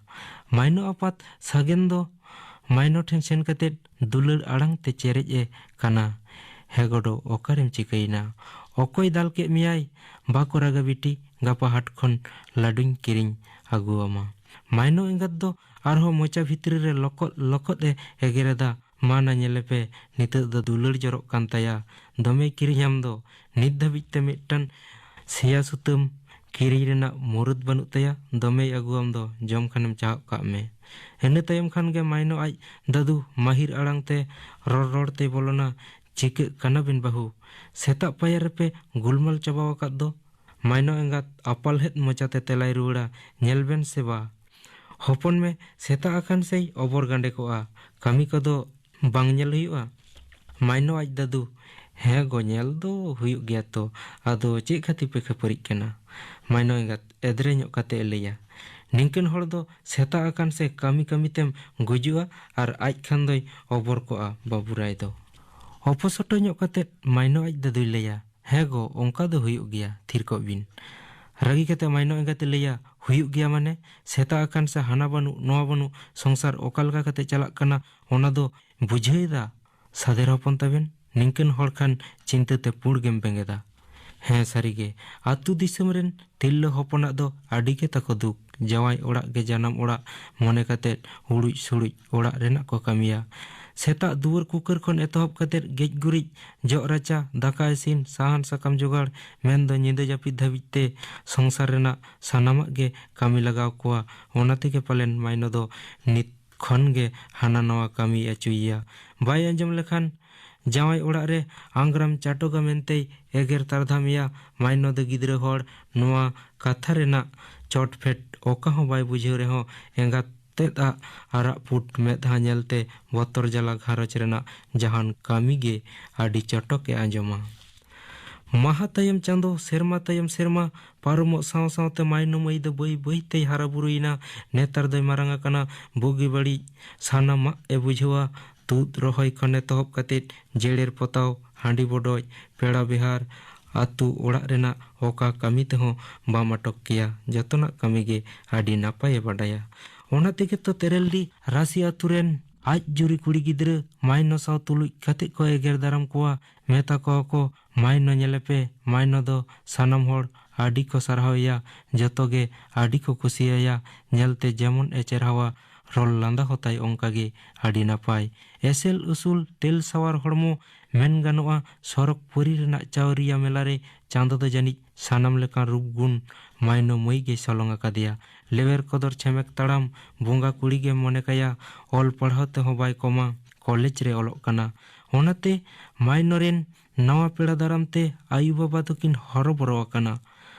ᱢᱟᱭᱱᱚ ᱟᱯᱟᱛ ᱥᱟᱜᱮᱱ ᱫᱚ ᱢᱟᱭᱱᱚ ᱴᱷᱮᱱ ᱥᱮᱱ ᱠᱟᱛᱮ ᱫᱩᱞᱟᱹᱲ ᱟᱲᱟᱝ ᱛᱮ ᱪᱮᱨᱮᱡ ᱮ ᱠᱟᱱᱟ, "ᱦᱮ ᱜᱚᱰᱚ, ᱚᱠᱟᱨᱮᱢ ᱪᱤᱠᱟᱹᱭᱮᱱᱟ? ᱚᱠᱚᱭ ᱫᱟᱞ ᱠᱮᱫ ᱢᱮᱭᱟᱭ? ᱵᱟᱠᱚ ᱨᱟᱜᱟ ᱵᱤᱴᱤ, ᱜᱟᱯᱟ ᱦᱟᱴ ᱠᱷᱚᱱ ᱞᱟᱹᱰᱩᱧ ᱠᱤᱨᱤᱧ ᱟᱹᱜᱩᱣᱟᱢᱟ᱾" ᱢᱟᱭᱱᱚ ᱮᱸᱜᱟᱛ ᱫᱚ ᱟᱨᱦᱚᱸ ᱢᱚᱪᱟ ᱵᱷᱤᱛᱨᱤ ᱨᱮ ᱞᱚᱠᱚᱫ ᱞᱚᱠᱚᱫ ᱮ ᱮᱜᱮᱨᱮᱫᱟ, "ᱢᱟ ᱱᱟ ᱧᱮᱞᱮᱯᱮ, ᱱᱤᱛᱚᱜ ᱫᱚ ᱫᱩᱞᱟᱹᱲ ᱡᱚᱨᱚᱜ ᱠᱟᱱ ᱛᱟᱭᱟ, ᱫᱚᱢᱮᱭ ᱠᱤᱨᱤᱧᱟᱢ ᱫᱚ᱾ ᱱᱤᱛ ᱫᱷᱟᱹᱵᱤᱡ ᱛᱮ ᱢᱤᱫᱴᱟᱝ ᱥᱮᱭᱟ ᱥᱩᱛᱟᱹᱢ ᱠᱤᱨᱤᱧ ᱨᱮᱱᱟᱜ ᱢᱩᱨᱟᱹᱫ ᱵᱟᱹᱱᱩᱜ ᱛᱟᱭᱟ, ᱫᱚᱢᱮᱭ ᱟᱹᱜᱩᱣᱟᱢ ᱫᱚ, ᱡᱚᱢ ᱠᱷᱟᱱᱮᱢ ᱪᱟᱦᱟᱜ ᱠᱟᱜ ᱢᱮ᱾" ᱤᱱᱟᱹ ᱛᱟᱭᱚᱢ ᱠᱷᱟᱱ ᱜᱮ ᱢᱟᱭᱱᱚ ᱟᱡ ᱫᱟᱫᱩ ᱢᱟᱹᱦᱤᱨ ᱟᱲᱟᱝ ᱛᱮ ᱨᱚᱲ ᱨᱚᱲ ᱛᱮᱭ ᱵᱚᱞᱚᱱᱟ, "ᱪᱤᱠᱟᱹᱜ ᱠᱟᱱᱟ ᱵᱤᱱ ᱵᱟᱹᱦᱩ? ᱥᱮᱛᱟᱜ ᱯᱟᱭᱟᱨ ᱨᱮᱯᱮ ᱜᱩᱞᱢᱟᱞ ᱪᱟᱵᱟᱣ ᱟᱠᱟᱫ ᱫᱚ?" ᱢᱟᱭᱱᱚ ᱮᱸᱜᱟᱛ ᱟᱯᱟᱞᱦᱮᱫ ᱢᱚᱪᱟᱛᱮ ᱛᱮᱞᱟᱭ ᱨᱩᱣᱟᱹᱲᱟ, "ᱧᱮᱞ ᱵᱮᱱ ᱥᱮ ᱵᱟ, ᱦᱚᱯᱚᱱ ᱢᱮ ᱥᱮᱛᱟᱜ ᱟᱠᱟᱱ ᱥᱮᱭ ᱚᱵᱚᱨ ᱜᱟᱸᱰᱮ ᱠᱚᱜᱼᱟ, ᱠᱟᱹᱢᱤ ᱠᱚᱫᱚ ᱵᱟᱝ ᱧᱮᱞ ᱦᱩᱭᱩᱜᱼᱟ?" ᱢᱟᱭᱱᱚ ᱟᱡ ᱫᱟᱫᱩ, "ᱦᱮᱸ ᱜᱚ, ᱧᱮᱞ ᱫᱚ ᱦᱩᱭᱩᱜ ᱜᱮᱭᱟ ᱛᱚ, ᱟᱫᱚ ᱪᱮᱫ ᱠᱷᱟᱹᱛᱤᱨ ᱯᱮ ᱠᱷᱟᱹᱯᱟᱹᱨᱤᱜ ᱠᱟᱱᱟ?" ᱢᱟᱭᱱᱚ ᱮᱸᱜᱟᱛ ᱮᱫᱽᱨᱮ ᱧᱚᱜ ᱠᱟᱛᱮ ᱮ ᱞᱟᱹᱭᱟ, "ᱱᱤᱝᱠᱟᱹᱱ ᱦᱚᱲ ᱫᱚ ᱥᱮᱛᱟᱜ ᱟᱠᱟᱱ ᱥᱮ ᱠᱟᱹᱢᱤ ᱠᱟᱹᱢᱤ ᱛᱮᱢ ᱜᱩᱡᱩᱜᱼᱟ ᱟᱨ ᱟᱡ ᱠᱷᱟᱱ ᱫᱚᱭ ᱚᱵᱚᱨ ᱠᱚᱜᱼᱟ ᱵᱟᱹᱵᱩ ᱨᱟᱭ ᱫᱚ᱾" ᱚᱯᱚᱥᱚᱴᱚ ᱧᱚᱜ ᱠᱟᱛᱮ ᱢᱟᱭᱱᱚ ᱟᱡ ᱫᱟᱫᱩᱭ ᱞᱟᱹᱭᱟ, "ᱦᱮᱸ ᱜᱚ, ᱚᱱᱠᱟ ᱫᱚ ᱦᱩᱭᱩᱜ ᱜᱮᱭᱟ, ᱛᱷᱤᱨ ᱠᱚᱜ ᱵᱤᱱ᱾" ᱨᱟᱹᱜᱤ ᱠᱟᱛᱮ ᱢᱟᱭᱱᱚ ᱮᱸᱜᱟᱛᱮ ᱞᱟᱹᱭᱟ, "ᱦᱩᱭᱩᱜ ᱜᱮᱭᱟ ᱢᱟᱱᱮ? ᱥᱮᱛᱟᱜ ᱟᱠᱟᱱ ᱥᱮ ᱦᱟᱱᱟ ᱵᱟᱹᱱᱩᱜ ᱱᱚᱣᱟ ᱵᱟᱹᱱᱩᱜ, ᱥᱚᱝᱥᱟᱨ ᱚᱠᱟ ᱞᱮᱠᱟ ᱠᱟᱛᱮ ᱪᱟᱞᱟᱜ ᱠᱟᱱᱟ ᱚᱱᱟ ᱫᱚ ᱵᱩᱡᱷᱟᱹᱣ ᱮᱫᱟ? ᱥᱟᱫᱷᱮᱨ ᱦᱚᱯᱚᱱ ᱛᱟᱵᱮᱱ ᱱᱤᱝᱠᱟᱹᱱ ᱦᱚᱲ ᱠᱷᱟᱱ ᱪᱤᱱᱛᱟᱹ ᱛᱮ ᱯᱩᱸᱲ ᱜᱮᱢ ᱵᱮᱸᱜᱮᱫᱟ᱾" ᱦᱮᱸ, ᱥᱟᱹᱨᱤ ᱜᱮ, ᱟᱹᱛᱩ ᱫᱤᱥᱚᱢ ᱨᱮᱱ ᱛᱤᱨᱞᱟᱹ ᱦᱚᱯᱚᱱᱟᱜ ᱫᱚ ᱟᱹᱰᱤ ᱜᱮ ᱛᱟᱠᱚ ᱫᱩᱠ᱾ ᱡᱟᱶᱟᱭ ᱚᱲᱟᱜ ᱜᱮ ᱡᱟᱱᱟᱢ ᱚᱲᱟᱜ ᱢᱚᱱᱮ ᱠᱟᱛᱮ ᱩᱲᱩᱡ ᱥᱩᱲᱩᱡ ᱚᱲᱟᱜ ᱨᱮᱱᱟᱜ ᱠᱚ ᱠᱟᱹᱢᱤᱭᱟ᱾ ᱥᱮᱛᱟᱜ ᱫᱩᱣᱟᱹᱨ ᱠᱩᱠᱟᱹᱨ ᱠᱷᱚᱱ ᱮᱛᱚᱦᱚᱵ ᱠᱟᱛᱮ ᱜᱮᱡ ᱜᱩᱨᱤᱡ, ᱡᱚᱜ ᱨᱟᱪᱟ, ᱫᱟᱠᱟ ᱤᱥᱤᱱ, ᱥᱟᱦᱟᱱ ᱥᱟᱠᱟᱢ ᱡᱚᱜᱟᱲ, ᱢᱮᱱᱫᱚ ᱧᱤᱫᱟᱹ ᱡᱟᱹᱯᱤᱫ ᱫᱷᱟᱹᱵᱤᱡ ᱛᱮ ᱥᱚᱝᱥᱟᱨ ᱨᱮᱱᱟᱜ ᱥᱟᱱᱟᱢᱟᱜ ᱜᱮ ᱠᱟᱹᱢᱤ ᱞᱟᱜᱟᱣ ᱠᱚᱣᱟ᱾ ᱚᱱᱟ ᱛᱮᱜᱮ ᱯᱟᱞᱮᱱ ᱢᱟᱭᱱᱚ ᱫᱚ ᱱᱤᱛ ᱠᱷᱚᱱ ᱜᱮ ᱦᱟᱱᱟ ᱱᱟᱣᱟ ᱠᱟᱹᱢᱤ ᱟᱹᱪᱩᱭᱮᱭᱟ᱾ ᱵᱟᱭ ᱟᱸᱡᱚᱢ ᱞᱮᱠᱷᱟᱱ ᱡᱟᱶᱟᱭ ᱚᱲᱟᱜ ᱨᱮ ᱟᱝᱜᱽᱨᱟᱢ ᱪᱟᱴᱚᱜᱟ ᱢᱮᱱᱛᱮᱭ ᱮᱜᱮᱨ ᱛᱟᱨᱫᱷᱟᱢᱮᱭᱟ᱾ ᱢᱟᱭᱱᱚ ᱫᱚ ᱜᱤᱫᱽᱨᱟᱹ ᱦᱚᱲ, ᱱᱚᱣᱟ ᱠᱟᱛᱷᱟ ᱨᱮᱱᱟᱜ ᱪᱚᱴ ᱯᱷᱮᱰ ᱚᱠᱟ ᱦᱚᱸ ᱵᱟᱭ ᱵᱩᱡᱷᱟᱹᱣ ᱨᱮᱦᱚᱸ ᱮᱸᱜᱟᱛ ᱛᱮᱫ ᱟᱜ ᱟᱨᱟᱜ ᱯᱩᱴ ᱢᱮᱫᱦᱟ ᱧᱮᱞᱛᱮ ᱵᱚᱛᱚᱨ ᱡᱟᱞᱟ ᱜᱷᱟᱨᱚᱸᱡᱽ ᱨᱮᱱᱟᱜ ᱡᱟᱦᱟᱱ ᱠᱟᱹᱢᱤ ᱜᱮ ᱟᱹᱰᱤ ᱪᱚᱴᱚᱠ ᱮ ᱟᱸᱡᱚᱢᱟ᱾ ᱢᱟᱦᱟ ᱛᱟᱭᱚᱢ ᱪᱟᱸᱫᱚ, ᱥᱮᱨᱢᱟ ᱛᱟᱭᱚᱢ ᱥᱮᱨᱢᱟ ᱯᱟᱨᱚᱢᱚᱜ ᱥᱟᱶ ᱥᱟᱶᱛᱮ ᱢᱟᱭᱱᱚ ᱢᱟᱹᱭ ᱫᱚ ᱵᱟᱹᱭ ᱵᱟᱹᱭ ᱛᱮᱭ ᱦᱟᱨᱟ ᱵᱩᱨᱩᱭᱮᱱᱟ᱾ ᱱᱮᱛᱟᱨ ᱫᱚᱭ ᱢᱟᱨᱟᱝ ᱟᱠᱟᱱᱟ᱾ ᱵᱩᱜᱤ ᱵᱟᱹᱲᱤᱡ ᱥᱟᱱᱟᱢᱟᱜ ᱮ ᱵᱩᱡᱷᱟᱹᱣᱟ᱾ ᱛᱩᱫ ᱨᱚᱦᱚᱭ ᱠᱷᱚᱱ ᱮᱛᱚᱦᱚᱵ ᱠᱟᱛᱮ ᱡᱮᱲᱮᱨ ᱯᱚᱛᱟᱣ, ᱦᱟᱺᱰᱤ ᱵᱚᱰᱚᱡ, ᱯᱮᱲᱟ ᱵᱮᱦᱟᱨ, ᱟᱹᱛᱩ ᱚᱲᱟᱜ ᱨᱮᱱᱟᱜ ᱚᱠᱟ ᱠᱟᱹᱢᱤ ᱛᱮᱦᱚᱸ ᱵᱟᱢ ᱟᱴᱚᱠ ᱠᱮᱭᱟ᱾ ᱡᱚᱛᱚᱱᱟᱜ ᱠᱟᱹᱢᱤ ᱜᱮ ᱟᱹᱰᱤ ᱱᱟᱯᱟᱭ ᱮ ᱵᱟᱰᱟᱭᱟ᱾ ᱚᱱᱟ ᱛᱮᱜᱮ ᱛᱚ ᱛᱮᱨᱮᱞᱰᱤ ᱨᱟᱥᱤ ᱟᱹᱛᱩ ᱨᱮᱱ ᱟᱡ ᱡᱩᱨᱤ ᱠᱩᱲᱤ ᱜᱤᱫᱽᱨᱟᱹ ᱢᱟᱭᱱᱚ ᱥᱟᱶ ᱛᱩᱞᱩᱡ ᱠᱟᱛᱮ ᱠᱚ ᱮᱜᱮᱨ ᱫᱟᱨᱟᱢ ᱠᱚᱣᱟ, ᱢᱮᱛᱟ ᱠᱚᱣᱟ ᱠᱚ, "ᱢᱟᱭᱱᱚ ᱧᱮᱞᱮᱯᱮ, ᱢᱟᱭᱱᱚ ᱫᱚ ᱥᱟᱱᱟᱢ ᱦᱚᱲ ᱟᱹᱰᱤ ᱠᱚ ᱥᱟᱨᱦᱟᱣᱮᱭᱟ, ᱡᱚᱛᱚ ᱜᱮ ᱟᱹᱰᱤ ᱠᱚ ᱠᱩᱥᱤᱭᱟᱭᱟ, ᱧᱮᱞᱛᱮ ᱡᱮᱢᱚᱱ ᱮ ᱪᱮᱨᱦᱟᱣᱟ, ᱨᱚᱲ ᱞᱟᱸᱫᱟ ᱦᱚᱸ ᱛᱟᱭ ᱚᱱᱠᱟ ᱜᱮ ᱟᱹᱰᱤ ᱱᱟᱯᱟᱭ᱾ ᱮᱥᱮᱞ ᱩᱥᱩᱞ ᱛᱮᱞ ᱥᱟᱣᱟᱨ ᱦᱚᱲᱢᱚ, ᱢᱮᱱ ᱜᱟᱱᱚᱜᱼᱟ ᱥᱚᱨᱚᱜᱽᱯᱩᱨᱤ ᱨᱮᱱᱟᱜ ᱪᱟᱣᱨᱤᱭᱟ ᱢᱮᱞᱟ ᱨᱮ ᱪᱟᱸᱫᱚ ᱫᱚ ᱡᱟᱹᱱᱤᱡ ᱥᱟᱱᱟᱢ ᱞᱮᱠᱟᱱ ᱨᱩᱯ ᱜᱩᱱ ᱢᱟᱭᱱᱚ ᱢᱟᱹᱭ ᱜᱮᱭ ᱥᱚᱞᱚᱝ ᱟᱠᱟᱫᱮᱭᱟ᱾ ᱞᱮᱣᱮᱨ ᱠᱚᱫᱚᱨ ᱪᱷᱮᱢᱮᱠ ᱛᱟᱲᱟᱢ ᱵᱚᱸᱜᱟ ᱠᱩᱲᱤ ᱜᱮᱢ ᱢᱚᱱᱮ ᱠᱟᱭᱟ, ᱚᱞ ᱯᱟᱲᱦᱟᱣ ᱛᱮᱦᱚᱸ ᱵᱟᱭ ᱠᱚᱢᱟ, ᱠᱚᱞᱮᱡᱽ ᱨᱮ ᱚᱞᱚᱜ ᱠᱟᱱᱟ᱾ ᱚᱱᱟᱛᱮ ᱢᱟᱭᱱᱚ ᱨᱮᱱ ᱱᱟᱣᱟ ᱯᱮᱲᱟ ᱫᱟᱨᱟᱢ ᱛᱮ ᱟᱭᱳ ᱵᱟᱵᱟ ᱫᱚᱠᱤᱱ ᱦᱚᱨᱚᱵᱚᱨᱚ ᱟᱠᱟᱱᱟ᱾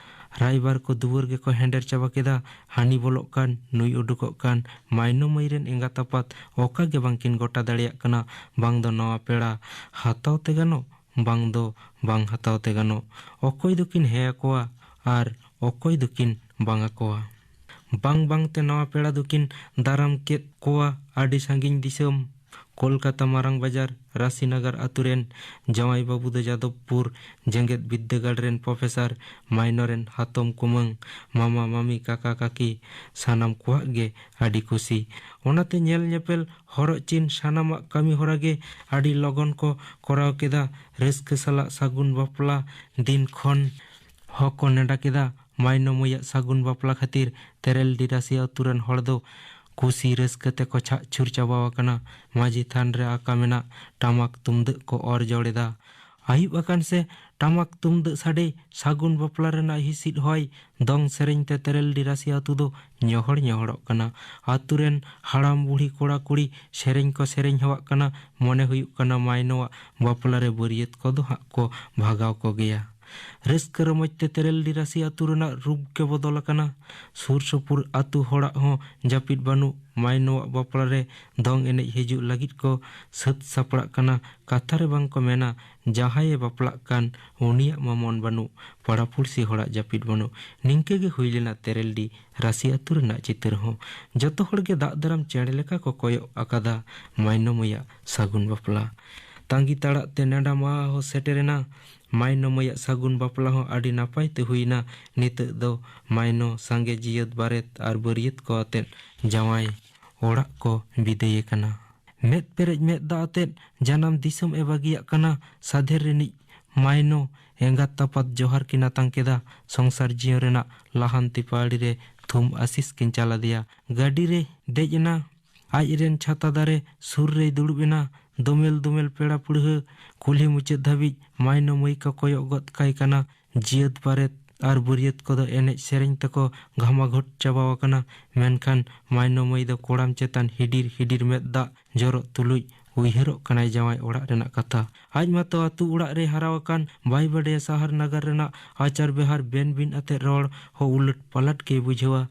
ᱨᱟᱭᱵᱟᱨ ᱠᱚ ᱫᱩᱣᱟᱹᱨ ᱜᱮᱠᱚ ᱦᱮᱸᱰᱮᱨ ᱪᱟᱵᱟ ᱠᱮᱫᱟ, ᱦᱟᱹᱱᱤ ᱵᱚᱞᱚᱜ ᱠᱟᱱ, ᱱᱩᱭ ᱩᱰᱩᱠᱚᱜ ᱠᱟᱱ᱾ ᱢᱟᱭᱱᱚ ᱢᱟᱹᱭ ᱨᱮᱱ ᱮᱸᱜᱟᱛ ᱟᱯᱟᱛ ᱚᱠᱟ ᱜᱮ ᱵᱟᱝᱠᱤᱱ ᱜᱚᱴᱟ ᱫᱟᱲᱮᱭᱟᱜ ᱠᱟᱱᱟ, ᱵᱟᱝ ᱫᱚ ᱱᱟᱣᱟ ᱯᱮᱲᱟ ᱦᱟᱛᱟᱣ ᱛᱮ ᱜᱟᱱᱚᱜ, ᱵᱟᱝ ᱫᱚ ᱵᱟᱝ ᱦᱟᱛᱟᱣ ᱛᱮ ᱜᱟᱱᱚᱜ᱾ ᱚᱠᱚᱭ ᱫᱚᱠᱤᱱ ᱦᱮᱸ ᱟᱠᱚᱣᱟ ᱟᱨ ᱚᱠᱚᱭ ᱫᱚᱠᱤᱱ ᱵᱟᱝ ᱟᱠᱚᱣᱟ᱾ ᱵᱟᱝ ᱵᱟᱝ ᱛᱮ ᱱᱟᱣᱟ ᱯᱮᱲᱟ ᱫᱚᱠᱤᱱ ᱫᱟᱨᱟᱢ ᱠᱮᱫ ᱠᱚᱣᱟ ᱟᱹᱰᱤ ᱥᱟᱺᱜᱤᱧ ᱫᱤᱥᱚᱢ᱾ ᱠᱳᱞᱠᱟᱛᱟ ᱢᱟᱨᱟᱝ ᱵᱟᱡᱟᱨ ᱨᱟᱥᱤᱱᱟᱜᱟᱨ ᱟᱛᱳ ᱨᱮᱱ ᱡᱟᱶᱟᱭ ᱵᱟᱹᱵᱩ ᱫᱚ ᱡᱟᱫᱚᱵᱽᱯᱩᱨ ᱡᱮᱜᱮᱛ ᱵᱤᱫᱽᱫᱟᱹᱜᱟᱲ ᱨᱮᱱ ᱯᱨᱚᱯᱷᱮᱥᱚᱨ, ᱢᱟᱭᱱᱚ ᱨᱮᱱ ᱦᱟᱛᱚᱢ ᱠᱩᱢᱟᱹᱝ, ᱢᱟᱢᱟ ᱢᱟᱢᱤ, ᱠᱟᱠᱟ ᱠᱟᱠᱤ, ᱥᱟᱱᱟᱢ ᱠᱚᱣᱟᱜ ᱜᱮ ᱟᱹᱰᱤ ᱠᱩᱥᱤ᱾ ᱚᱱᱟᱛᱮ ᱧᱮᱞ ᱧᱮᱯᱮᱞ, ᱦᱚᱨᱚᱜ ᱪᱤᱱ, ᱥᱟᱱᱟᱢᱟᱜ ᱠᱟᱹᱢᱤ ᱦᱚᱨᱟ ᱜᱮ ᱟᱹᱰᱤ ᱞᱚᱜᱚᱱ ᱠᱚ ᱠᱚᱨᱟᱣ ᱠᱮᱫᱟ᱾ ᱨᱟᱹᱥᱠᱟᱹ ᱥᱟᱞᱟᱜ ᱥᱟᱹᱜᱩᱱ ᱵᱟᱯᱞᱟ ᱫᱤᱱ ᱠᱷᱚᱱ ᱦᱚᱸᱠᱚ ᱱᱮᱰᱟ ᱠᱮᱫᱟ᱾ ᱢᱟᱭᱱᱚ ᱢᱟᱹᱭᱟᱜ ᱥᱟᱹᱜᱩᱱ ᱵᱟᱯᱞᱟ ᱠᱷᱟᱹᱛᱤᱨ ᱛᱮᱨᱮᱞᱰᱤ ᱨᱟᱥᱤ ᱟᱹᱛᱩ ᱨᱮᱱ ᱦᱚᱲ ᱫᱚ ᱠᱩᱥᱤ ᱨᱟᱹᱥᱠᱟᱹ ᱛᱮᱠᱚ ᱪᱷᱟᱜ ᱪᱷᱩᱨ ᱪᱟᱵᱟᱣ ᱟᱠᱟᱱᱟ᱾ ᱢᱟᱹᱡᱷᱤ ᱛᱷᱟᱱ ᱨᱮ ᱟᱠᱟ ᱢᱮᱱᱟᱜ ᱴᱟᱢᱟᱠ ᱛᱩᱢᱫᱟᱹᱜ ᱠᱚ ᱚᱨ ᱡᱚᱲ ᱮᱫᱟ᱾ ᱟᱹᱭᱩᱵ ᱟᱠᱟᱱ ᱥᱮ ᱴᱟᱢᱟᱠ ᱛᱩᱢᱫᱟᱹᱜ ᱥᱟᱰᱮ, ᱥᱟᱹᱜᱩᱱ ᱵᱟᱯᱞᱟ ᱨᱮᱱᱟᱜ ᱦᱤᱥᱤᱫ ᱦᱚᱭ, ᱫᱚᱝ ᱥᱮᱨᱮᱧ ᱛᱮ ᱛᱮᱨᱮᱞᱰᱤ ᱨᱟᱥᱤ ᱟᱹᱛᱩ ᱫᱚ ᱧᱚᱦᱚᱲ ᱧᱚᱦᱚᱲᱚᱜ ᱠᱟᱱᱟ᱾ ᱟᱹᱛᱩ ᱨᱮᱱ ᱦᱟᱲᱟᱢ ᱵᱩᱲᱦᱤ ᱠᱚᱲᱟ ᱠᱩᱲᱤ ᱥᱮᱨᱮᱧ ᱠᱚ ᱥᱮᱨᱮᱧ ᱦᱚᱣᱟᱜ ᱠᱟᱱᱟ᱾ ᱢᱚᱱᱮ ᱦᱩᱭᱩᱜ ᱠᱟᱱᱟ ᱢᱟᱭᱱᱚᱣᱟᱜ ᱵᱟᱯᱞᱟ ᱨᱮ ᱵᱟᱹᱨᱭᱟᱹᱛ ᱠᱚᱫᱚ ᱦᱟᱸᱜ ᱠᱚ ᱵᱷᱟᱜᱟᱣ ᱠᱚᱜᱮᱭᱟ᱾ ᱨᱟᱹᱥᱠᱟᱹ ᱨᱚᱢᱚᱡᱽ ᱛᱮ ᱛᱮᱨᱮᱞᱰᱤ ᱨᱟᱥᱤ ᱟᱹᱛᱩ ᱨᱮᱱᱟᱜ ᱨᱩᱯ ᱜᱮ ᱵᱚᱫᱚᱞ ᱟᱠᱟᱱᱟ᱾ ᱥᱩᱨ ᱥᱩᱯᱩᱨ ᱟᱹᱛᱩ ᱦᱚᱲᱟᱜ ᱦᱚᱸ ᱡᱟᱹᱯᱤᱫ ᱵᱟᱹᱱᱩᱜ᱾ ᱢᱟᱭᱱᱚᱣᱟᱜ ᱵᱟᱯᱞᱟ ᱨᱮ ᱫᱚᱝ ᱮᱱᱮᱡ ᱦᱤᱡᱩᱜ ᱞᱟᱹᱜᱤᱫ ᱠᱚ ᱥᱟᱹᱛ ᱥᱟᱯᱲᱟᱜ ᱠᱟᱱᱟ᱾ ᱠᱟᱛᱷᱟ ᱨᱮ ᱵᱟᱝ ᱠᱚ ᱢᱮᱱᱟ, ᱡᱟᱦᱟᱸᱭᱮ ᱵᱟᱯᱞᱟᱜ ᱠᱟᱱ ᱩᱱᱤᱭᱟᱜ ᱢᱟ ᱢᱚᱱ ᱵᱟᱹᱱᱩᱜ, ᱯᱟᱲᱟ ᱯᱩᱲᱥᱤ ᱦᱚᱲᱟᱜ ᱡᱟᱹᱯᱤᱫ ᱵᱟᱹᱱᱩᱜ᱾ ᱱᱤᱝᱠᱟᱹ ᱜᱮ ᱦᱩᱭ ᱞᱮᱱᱟ ᱛᱮᱨᱮᱞᱰᱤ ᱨᱟᱥᱤ ᱟᱹᱛᱩ ᱨᱮᱱᱟᱜ ᱪᱤᱛᱟᱹᱨ ᱦᱚᱸ᱾ ᱡᱚᱛᱚ ᱦᱚᱲ ᱜᱮ ᱫᱟᱜ ᱫᱟᱨᱟᱢ ᱪᱮᱬᱮ ᱞᱮᱠᱟ ᱠᱚ ᱠᱚᱭᱚᱜ ᱟᱠᱟᱫᱟ ᱢᱟᱭᱱᱚ ᱢᱟᱹᱭᱟᱜ ᱥᱟᱹᱜᱩᱱ ᱵᱟᱯᱞᱟ᱾ ᱛᱟᱺᱜᱤ ᱛᱟᱲᱟᱜ ᱛᱮ ᱱᱮᱰᱟ ᱢᱟᱦᱟ ᱦᱚᱸ ᱥᱮᱴᱮᱨᱮᱱᱟ᱾ ᱢᱟᱭᱱᱚ ᱢᱟᱹᱭᱟᱜ ᱥᱟᱹᱜᱩᱱ ᱵᱟᱯᱞᱟ ᱦᱚᱸ ᱟᱹᱰᱤ ᱱᱟᱯᱟᱭ ᱛᱮ ᱦᱩᱭᱮᱱᱟ᱾ ᱱᱤᱛᱚᱜ ᱫᱚ ᱢᱟᱭᱱᱚ ᱥᱟᱸᱜᱮ ᱡᱤᱭᱟᱹᱛ ᱵᱟᱨᱮᱛ ᱟᱨ ᱵᱟᱹᱨᱭᱟᱹᱛ ᱠᱚ ᱟᱛᱮᱫ ᱡᱟᱶᱟᱭ ᱚᱲᱟᱜ ᱠᱚ ᱵᱤᱫᱟᱹᱭᱮ ᱠᱟᱱᱟ᱾ ᱢᱮᱫ ᱯᱮᱨᱮᱡ ᱢᱮᱫ ᱫᱟᱜ ᱟᱛᱮᱫ ᱡᱟᱱᱟᱢ ᱫᱤᱥᱚᱢ ᱮ ᱵᱟᱹᱜᱤᱭᱟᱜ ᱠᱟᱱᱟ᱾ ᱥᱟᱫᱷᱮᱨ ᱨᱤᱱᱤᱡ ᱢᱟᱭᱱᱚ ᱮᱸᱜᱟᱛ ᱟᱯᱟᱛ ᱡᱚᱦᱟᱨ ᱠᱤᱱ ᱟᱛᱟᱝ ᱠᱮᱫᱟ᱾ ᱥᱚᱝᱥᱟᱨ ᱡᱤᱭᱚᱱ ᱨᱮᱱᱟᱜ ᱞᱟᱦᱟᱱᱛᱤ ᱯᱟᱹᱣᱲᱤ ᱨᱮ ᱛᱷᱩᱢ ᱟᱥᱤᱥ ᱠᱤᱱ ᱪᱟᱞ ᱟᱫᱮᱭᱟ᱾ ᱜᱟᱹᱰᱤ ᱨᱮ ᱫᱮᱡ ᱮᱱᱟ᱾ ᱟᱡ ᱨᱮᱱ ᱪᱷᱟᱛᱟ ᱫᱟᱨᱮ ᱥᱩᱨ ᱨᱮᱭ ᱫᱩᱲᱩᱵ ᱮᱱᱟ᱾ ᱫᱚᱢᱮᱞ ᱫᱚᱢᱮᱞ ᱯᱮᱲᱟ ᱯᱩᱲᱦᱟᱹ ᱠᱩᱞᱦᱤ ᱢᱩᱪᱟᱹᱫ ᱫᱷᱟᱹᱵᱤᱡ ᱢᱟᱭᱱᱚ ᱢᱟᱹᱭ ᱠᱚ ᱠᱚᱭᱚᱜ ᱜᱚᱫ ᱠᱟᱭ ᱠᱟᱱᱟ᱾ ᱡᱤᱭᱟᱹᱛ ᱵᱟᱨᱮᱛ ᱟᱨ ᱵᱟᱹᱨᱭᱟᱹᱛ ᱠᱚᱫᱚ ᱮᱱᱮᱡ ᱥᱮᱨᱮᱧ ᱛᱮᱠᱚ ᱜᱷᱟᱢᱟᱜᱷᱚᱴ ᱪᱟᱵᱟᱣ ᱟᱠᱟᱱᱟ᱾ ᱢᱮᱱᱠᱷᱟᱱ ᱢᱟᱭᱱᱚ ᱢᱟᱹᱭ ᱫᱚ ᱠᱚᱲᱟᱢ ᱪᱮᱛᱟᱱ ᱦᱤᱰᱤᱨ ᱦᱤᱰᱤᱨ ᱢᱮᱫ ᱫᱟᱜ ᱡᱚᱨᱚᱜ ᱛᱩᱞᱩᱡ ᱩᱭᱦᱟᱹᱨᱚᱜ ᱠᱟᱱᱟᱭ ᱡᱟᱶᱟᱭ ᱚᱲᱟᱜ ᱨᱮᱱᱟᱜ ᱠᱟᱛᱷᱟ᱾ ᱟᱡ ᱢᱟᱛᱚ ᱟᱹᱛᱩ ᱚᱲᱟᱜ ᱨᱮᱭ ᱦᱟᱨᱟ ᱟᱠᱟᱱ, ᱵᱟᱭ ᱵᱟᱰᱟᱭᱟ ᱥᱟᱦᱟᱨ ᱱᱟᱜᱟᱨ ᱨᱮᱱᱟᱜ ᱟᱪᱟᱨ ᱵᱮᱦᱟᱨ, ᱵᱮᱱ ᱵᱤᱱ ᱟᱛᱮᱫ ᱨᱚᱲ ᱦᱚᱸ ᱩᱞᱟᱹᱴ ᱯᱟᱞᱟᱴ ᱜᱮᱭ ᱵᱩᱡᱷᱟᱹᱣᱟ᱾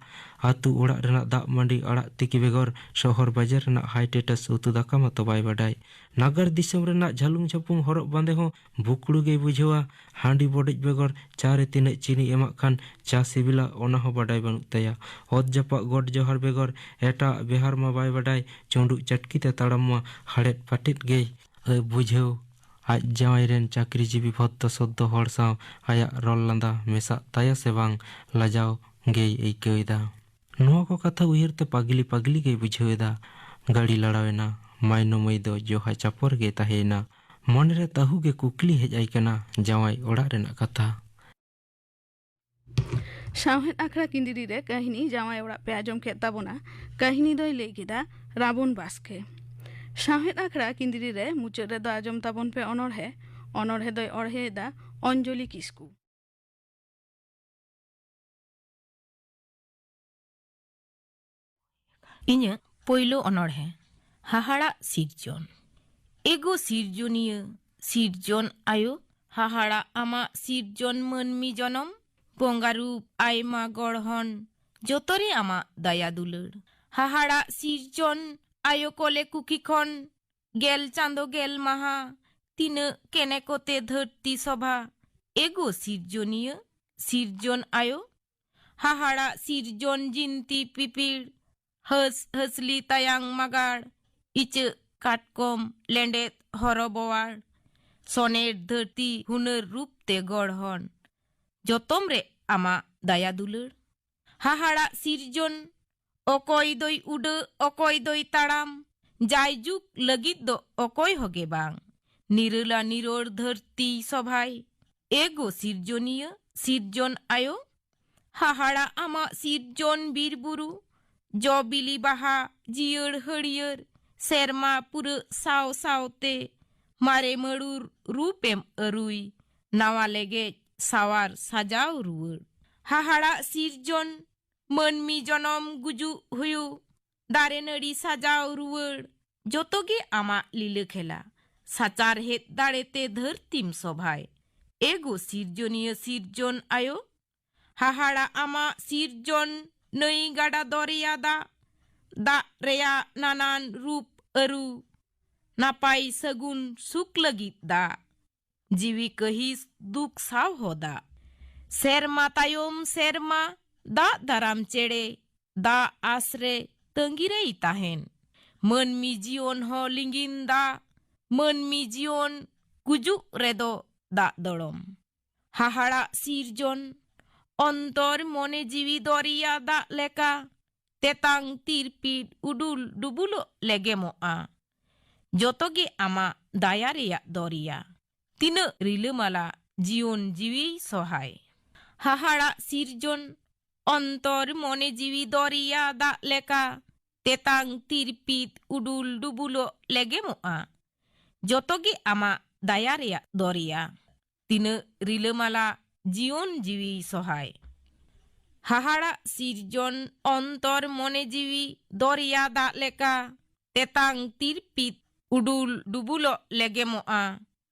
ᱟᱹᱛᱩ ᱚᱲᱟᱜ ᱨᱮᱱᱟᱜ ᱫᱟᱜ ᱢᱟᱹᱰᱤ ᱟᱲᱟᱜ ᱛᱤᱠᱤ ᱵᱮᱜᱚᱨ ᱥᱚᱦᱚᱨ ᱵᱟᱡᱟᱨ ᱨᱮᱱᱟᱜ ᱦᱟᱭ ᱴᱮᱴᱟᱥ ᱩᱛᱩ ᱫᱟᱠᱟ ᱢᱟᱛᱚ ᱵᱟᱭ ᱵᱟᱰᱟᱭ᱾ ᱱᱟᱜᱟᱨ ᱫᱤᱥᱚᱢ ᱨᱮᱱᱟᱜ ᱡᱷᱟᱹᱞᱩᱢ ᱡᱷᱟᱹᱯᱩᱢ ᱦᱚᱨᱚᱜ ᱵᱟᱸᱫᱮ ᱦᱚᱸ ᱵᱩᱠᱲᱩ ᱜᱮᱭ ᱵᱩᱡᱷᱟᱹᱣᱟ᱾ ᱦᱟᱺᱰᱤ ᱵᱚᱰᱮᱡ ᱵᱮᱜᱚᱨ ᱪᱟ ᱨᱮ ᱛᱤᱱᱟᱹᱜ ᱪᱤᱱᱤ ᱮᱢᱟᱜ ᱠᱷᱟᱱ ᱪᱟ ᱥᱤᱵᱤᱞᱟ, ᱚᱱᱟ ᱦᱚᱸ ᱵᱟᱰᱟᱭ ᱵᱟᱹᱱᱩᱜ ᱛᱟᱭᱟ᱾ ᱚᱛ ᱡᱟᱯᱟᱜ ᱜᱚᱰ ᱡᱚᱦᱟᱨ ᱵᱮᱜᱚᱨ ᱮᱴᱟᱜ ᱵᱮᱦᱟᱨ ᱢᱟ ᱵᱟᱭ ᱵᱟᱰᱟᱭ᱾ ᱪᱩᱸᱰᱩᱜ ᱪᱟᱹᱴᱠᱤ ᱛᱮ ᱛᱟᱲᱟᱢ ᱢᱟ ᱦᱟᱲᱮᱫ ᱯᱟᱴᱮᱫ ᱜᱮᱭ ᱵᱩᱡᱷᱟᱹᱣ᱾ ᱟᱡ ᱡᱟᱶᱟᱭ ᱨᱮᱱ ᱪᱟᱹᱠᱨᱤ ᱡᱤᱵᱤ ᱵᱷᱚᱫᱫᱚ ᱥᱚᱫᱫᱚ ᱦᱚᱲ ᱥᱟᱶ ᱟᱭᱟᱜ ᱨᱚᱲ ᱞᱟᱸᱫᱟ ᱢᱮᱥᱟᱜ ᱛᱟᱭᱟ ᱥᱮ ᱵᱟᱝ, ᱞᱟᱡᱟᱣ ᱜᱮᱭ ᱟᱹᱭᱠᱟᱹᱣ ᱮᱫᱟ᱾ ᱱᱚᱣᱟ ᱠᱚ ᱠᱟᱛᱷᱟ ᱩᱭᱦᱟᱹᱨ ᱛᱮ ᱯᱟᱜᱽᱞᱤ ᱯᱟᱜᱽᱞᱤ ᱜᱮᱭ ᱵᱩᱡᱷᱟᱹᱣ ᱮᱫᱟ᱾ ᱜᱟᱹᱰᱤ ᱞᱟᱲᱟᱣ ᱮᱱᱟ᱾ ᱢᱟᱭᱱᱚ ᱢᱟᱹᱭ ᱫᱚ ᱡᱚᱦᱟ ᱪᱟᱯᱚᱨ ᱜᱮ ᱛᱟᱦᱮᱸᱭᱮᱱᱟ᱾ ᱢᱚᱱᱮᱨᱮ ᱛᱟᱹᱦᱩ ᱜᱮ ᱠᱩᱠᱞᱤ ᱦᱮᱡ ᱟᱭ ᱠᱟᱱᱟ ᱡᱟᱶᱟᱭ ᱚᱲᱟᱜ ᱨᱮᱱᱟᱜ ᱠᱟᱛᱷᱟ᱾ ᱥᱟᱶᱦᱮᱫ ᱟᱠᱷᱲᱟ ᱠᱤᱸᱫᱽᱨᱤ ᱨᱮ ᱠᱟᱹᱦᱱᱤ ᱡᱟᱶᱟᱭ ᱚᱲᱟᱜ ᱯᱮ ᱟᱸᱡᱚᱢ ᱠᱮᱫ ᱛᱟᱵᱚᱱᱟ᱾ ᱠᱟᱹᱦᱱᱤ ᱫᱚᱭ ᱞᱟᱹᱭ ᱠᱮᱫᱟ ᱨᱟᱵᱚᱱ ᱵᱟᱥᱠᱮ᱾ ᱥᱟᱶᱦᱮᱫ ᱟᱠᱷᱲᱟ ᱠᱤᱸᱫᱽᱨᱤ ᱨᱮ ᱢᱩᱪᱟᱹᱫ ᱨᱮᱫᱚ ᱟᱸᱡᱚᱢ ᱛᱟᱵᱚᱱ ᱯᱮ ᱚᱱᱚᱬᱦᱮ ᱚᱱᱚᱬᱦᱮ ᱫᱚᱭ ᱚᱬᱦᱮᱭᱮᱫᱟ ᱚᱧᱡᱚᱞᱤ ᱠᱤᱥᱠᱩ᱾ ᱤᱧᱟᱹᱜ ᱯᱳᱭᱞᱳ ᱚᱱᱚᱬᱦᱮ, ᱦᱟᱦᱟᱲᱟᱜ ᱥᱤᱨᱡᱚᱱ᱾ ᱮᱜᱳ ᱥᱤᱨᱡᱚᱱᱤᱭᱟᱹ, ᱥᱤᱨᱡᱚᱱ ᱟᱭᱳ, ᱦᱟᱦᱟᱲᱟᱜ ᱟᱢᱟᱜ ᱥᱤᱨᱡᱚᱱ ᱢᱟᱹᱱᱢᱤ ᱡᱚᱱᱚᱢ, ᱵᱚᱸᱜᱟ ᱨᱩᱯ ᱟᱭᱢᱟ ᱜᱚᱲᱦᱚᱱ, ᱡᱚᱛᱚ ᱨᱮ ᱟᱢᱟᱜ ᱫᱟᱭᱟ ᱫᱩᱞᱟᱹᱲ᱾ ᱦᱟᱦᱟᱲᱟᱜ ᱥᱤᱨᱡᱚᱱ ᱟᱭᱳ ᱠᱚᱞᱮ ᱠᱩᱠᱷᱤ ᱠᱷᱚᱱ, ᱜᱮᱞ ᱪᱟᱸᱫᱚ ᱜᱮᱞ ᱢᱟᱦᱟ, ᱛᱤᱱᱟᱹᱜ ᱠᱮᱱᱮ ᱠᱚᱛᱮ ᱫᱷᱟᱹᱨᱛᱤ ᱥᱚᱵᱷᱟ᱾ ᱮᱜᱳ ᱥᱤᱨᱡᱚᱱᱤᱭᱟᱹ, ᱥᱤᱨᱡᱚᱱ ᱟᱭᱳ, ᱦᱟᱦᱟᱲᱟᱜ ᱥᱤᱨᱡᱚᱱ ᱡᱤᱱᱛᱤ ᱯᱤᱯᱤᱲ, ᱦᱟᱹᱥ ᱦᱟᱹᱥᱞᱤ ᱛᱟᱭᱟᱝ ᱢᱟᱜᱟᱲ, ᱤᱪᱟᱹᱜ ᱠᱟᱴᱠᱚᱢ ᱞᱮᱸᱰᱮᱫ ᱦᱚᱨᱚ ᱵᱚᱣᱟᱲ, ᱥᱚᱱᱮᱨ ᱫᱷᱟᱹᱨᱛᱤ ᱦᱩᱱᱟᱹᱨ ᱨᱩᱯ ᱛᱮ ᱜᱚᱲᱦᱚᱱ, ᱡᱚᱛᱚᱢ ᱨᱮ ᱟᱢᱟᱜ ᱫᱟᱭᱟ ᱫᱩᱞᱟᱹᱲ᱾ ᱦᱟᱦᱟᱲᱟᱜ ᱥᱤᱨᱡᱚᱱ, ᱚᱠᱚᱭ ᱫᱚᱭ ᱩᱰᱟᱹᱜ, ᱚᱠᱚᱭ ᱫᱚᱭ ᱛᱟᱲᱟᱢ, ᱡᱟᱭᱡᱩᱜᱽ ᱞᱟᱹᱜᱤᱫ ᱫᱚ ᱚᱠᱚᱭ ᱦᱚᱸᱜᱮ ᱵᱟᱝ᱾ ᱱᱤᱨᱟᱹᱞᱟ ᱱᱤᱨᱚᱲ ᱫᱷᱟᱹᱨᱛᱤ ᱥᱚᱵᱷᱟᱭ᱾ ᱮᱜᱳ ᱥᱤᱨᱡᱚᱱᱤᱭᱟᱹ, ᱥᱤᱨᱡᱚᱱ ᱟᱭᱳ, ᱦᱟᱦᱟᱲᱟ ᱟᱢᱟᱜ ᱥᱤᱨᱡᱚᱱ ᱵᱤᱨ ᱵᱩᱨᱩ, ᱡᱚ ᱵᱤᱞᱤ ᱵᱟᱦᱟ ᱡᱤᱭᱟᱹᱲ ᱦᱟᱹᱨᱭᱟᱹᱲ, ᱥᱮᱨᱢᱟ ᱯᱩᱨᱟᱹᱜ ᱥᱟᱶ ᱥᱟᱶᱛᱮ, ᱢᱟᱨᱮ ᱢᱟᱹᱲᱩᱨ ᱨᱩᱯᱮᱢ ᱟᱹᱨᱩᱭ, ᱱᱟᱣᱟ ᱞᱮᱜᱮᱡ ᱥᱟᱣᱟᱨ ᱥᱟᱡᱟᱣ ᱨᱩᱣᱟᱹᱲ᱾ ᱦᱟᱦᱟᱲᱟᱜ ᱥᱤᱨᱡᱚᱱ, ᱢᱟᱹᱱᱢᱤ ᱡᱚᱱᱚᱢ ᱜᱩᱡᱩᱜ ᱦᱩᱭᱩᱜ, ᱫᱟᱨᱮ ᱱᱟᱹᱲᱤ ᱥᱟᱡᱟᱣ ᱨᱩᱣᱟᱹᱲ, ᱡᱚᱛᱚ ᱜᱮ ᱟᱢᱟᱜ ᱞᱤᱞᱟᱹ ᱠᱷᱮᱞᱟ᱾ ᱥᱟᱪᱟᱨᱦᱮᱫ ᱫᱟᱲᱮᱛᱮ ᱫᱷᱟᱹᱨᱛᱤᱢ ᱥᱚᱵᱷᱟᱭ᱾ ᱮᱜᱳ ᱥᱤᱨᱡᱚᱱᱤᱭᱟᱹ ᱥᱤᱨᱡᱚᱱ ᱟᱭᱳ, ᱦᱟᱦᱟᱲᱟ ᱟᱢᱟᱜ ᱥᱤᱨᱡᱚᱱ, ᱱᱟᱹᱭ ᱜᱟᱰᱟ ᱫᱚᱨᱭᱟ ᱫᱟᱜ, ᱫᱟᱜ ᱨᱮᱭᱟᱜ ᱱᱟᱱᱟᱱ ᱨᱩᱯ ᱟᱹᱨᱩ, ᱱᱟᱯᱟᱭ ᱥᱟᱹᱜᱩᱱ ᱥᱩᱠ ᱞᱟᱹᱜᱤᱫ ᱫᱟᱜ, ᱡᱤᱣᱤ ᱠᱟᱹᱦᱤᱥ ᱫᱩᱠ ᱥᱟᱶ ᱦᱚᱸ ᱫᱟᱜ᱾ ᱥᱮᱨᱢᱟ ᱛᱟᱭᱚᱢ ᱥᱮᱨᱢᱟ, ᱫᱟᱜ ᱫᱟᱨᱟᱢ ᱪᱮᱬᱮ, ᱫᱟᱜ ᱟᱥᱨᱮ ᱛᱟᱺᱜᱤ ᱨᱮᱭ ᱛᱟᱦᱮᱱ᱾ ᱢᱟᱹᱱᱢᱤ ᱡᱤᱭᱚᱱ ᱦᱚᱸ ᱞᱤᱸᱜᱤᱱ ᱫᱟᱜ, ᱢᱟᱹᱱᱢᱤ ᱡᱤᱭᱚᱱ ᱜᱩᱡᱩᱜ ᱨᱮᱫᱚ ᱫᱟᱜ ᱫᱚᱲᱚᱢ᱾ ᱦᱟᱦᱟᱲᱟᱜ ᱥᱤᱨᱡᱚᱱ, ᱚᱱᱛᱚᱨ ᱢᱚᱱᱮ ᱡᱤᱣᱤ ᱫᱚᱨᱭᱟ ᱫᱟᱜ ᱞᱮᱠᱟ, ᱛᱮᱛᱟᱝ ᱛᱤᱨᱯᱤᱫ ᱩᱰᱩᱞ ᱰᱩᱵᱩᱞᱚᱜ ᱞᱮᱜᱮᱢᱚᱜᱼᱟ᱾ ᱡᱚᱛᱚ ᱜᱮ ᱟᱢᱟᱜ ᱫᱟᱭᱟ ᱨᱮᱭᱟᱜ ᱫᱚᱨᱭᱟ᱾ ᱛᱤᱱᱟᱹᱜ ᱨᱤᱞᱟᱹᱢᱟᱞᱟ ᱡᱤᱭᱚᱱ ᱡᱤᱣᱤᱭ ᱥᱚᱦᱟᱭ᱾ ᱦᱟᱦᱟᱲᱟᱜ ᱥᱤᱨᱡᱚᱱ, ᱚᱱᱛᱚᱨ ᱢᱚᱱᱮ ᱡᱤᱣᱤ ᱫᱚᱨᱭᱟ ᱫᱟᱜ ᱞᱮᱠᱟ, ᱛᱮᱛᱟᱝ ᱛᱤᱨᱯᱤᱛ ᱩᱰᱩᱞ ᱰᱩᱵᱩᱞᱚᱜ ᱞᱮᱜᱮᱢᱚᱜᱼᱟ᱾ ᱡᱚᱛᱚ ᱜᱮ ᱟᱢᱟᱜ ᱫᱟᱭᱟ ᱨᱮᱭᱟᱜ ᱫᱚᱨᱭᱟ᱾ ᱛᱤᱱᱟᱹᱜ ᱨᱤᱞᱟᱹᱢᱟᱞᱟ ᱡᱤᱭᱚᱱ ᱡᱤᱣᱤ ᱥᱚᱦᱟᱭ᱾ ᱦᱟᱦᱟᱲᱟᱜ ᱥᱤᱨᱡᱚᱱ ᱚᱱᱛᱚᱨ ᱢᱚᱱᱮ ᱡᱤᱣᱤ ᱫᱚᱨᱭᱟ ᱫᱟᱜ ᱞᱮᱠᱟ᱾ ᱛᱮᱛᱟᱝ ᱛᱤᱨᱯᱤᱛ ᱩᱰᱩᱞ ᱰᱩᱵᱩᱞᱚᱜ ᱞᱮᱜᱮᱢᱚᱜᱼᱟ᱾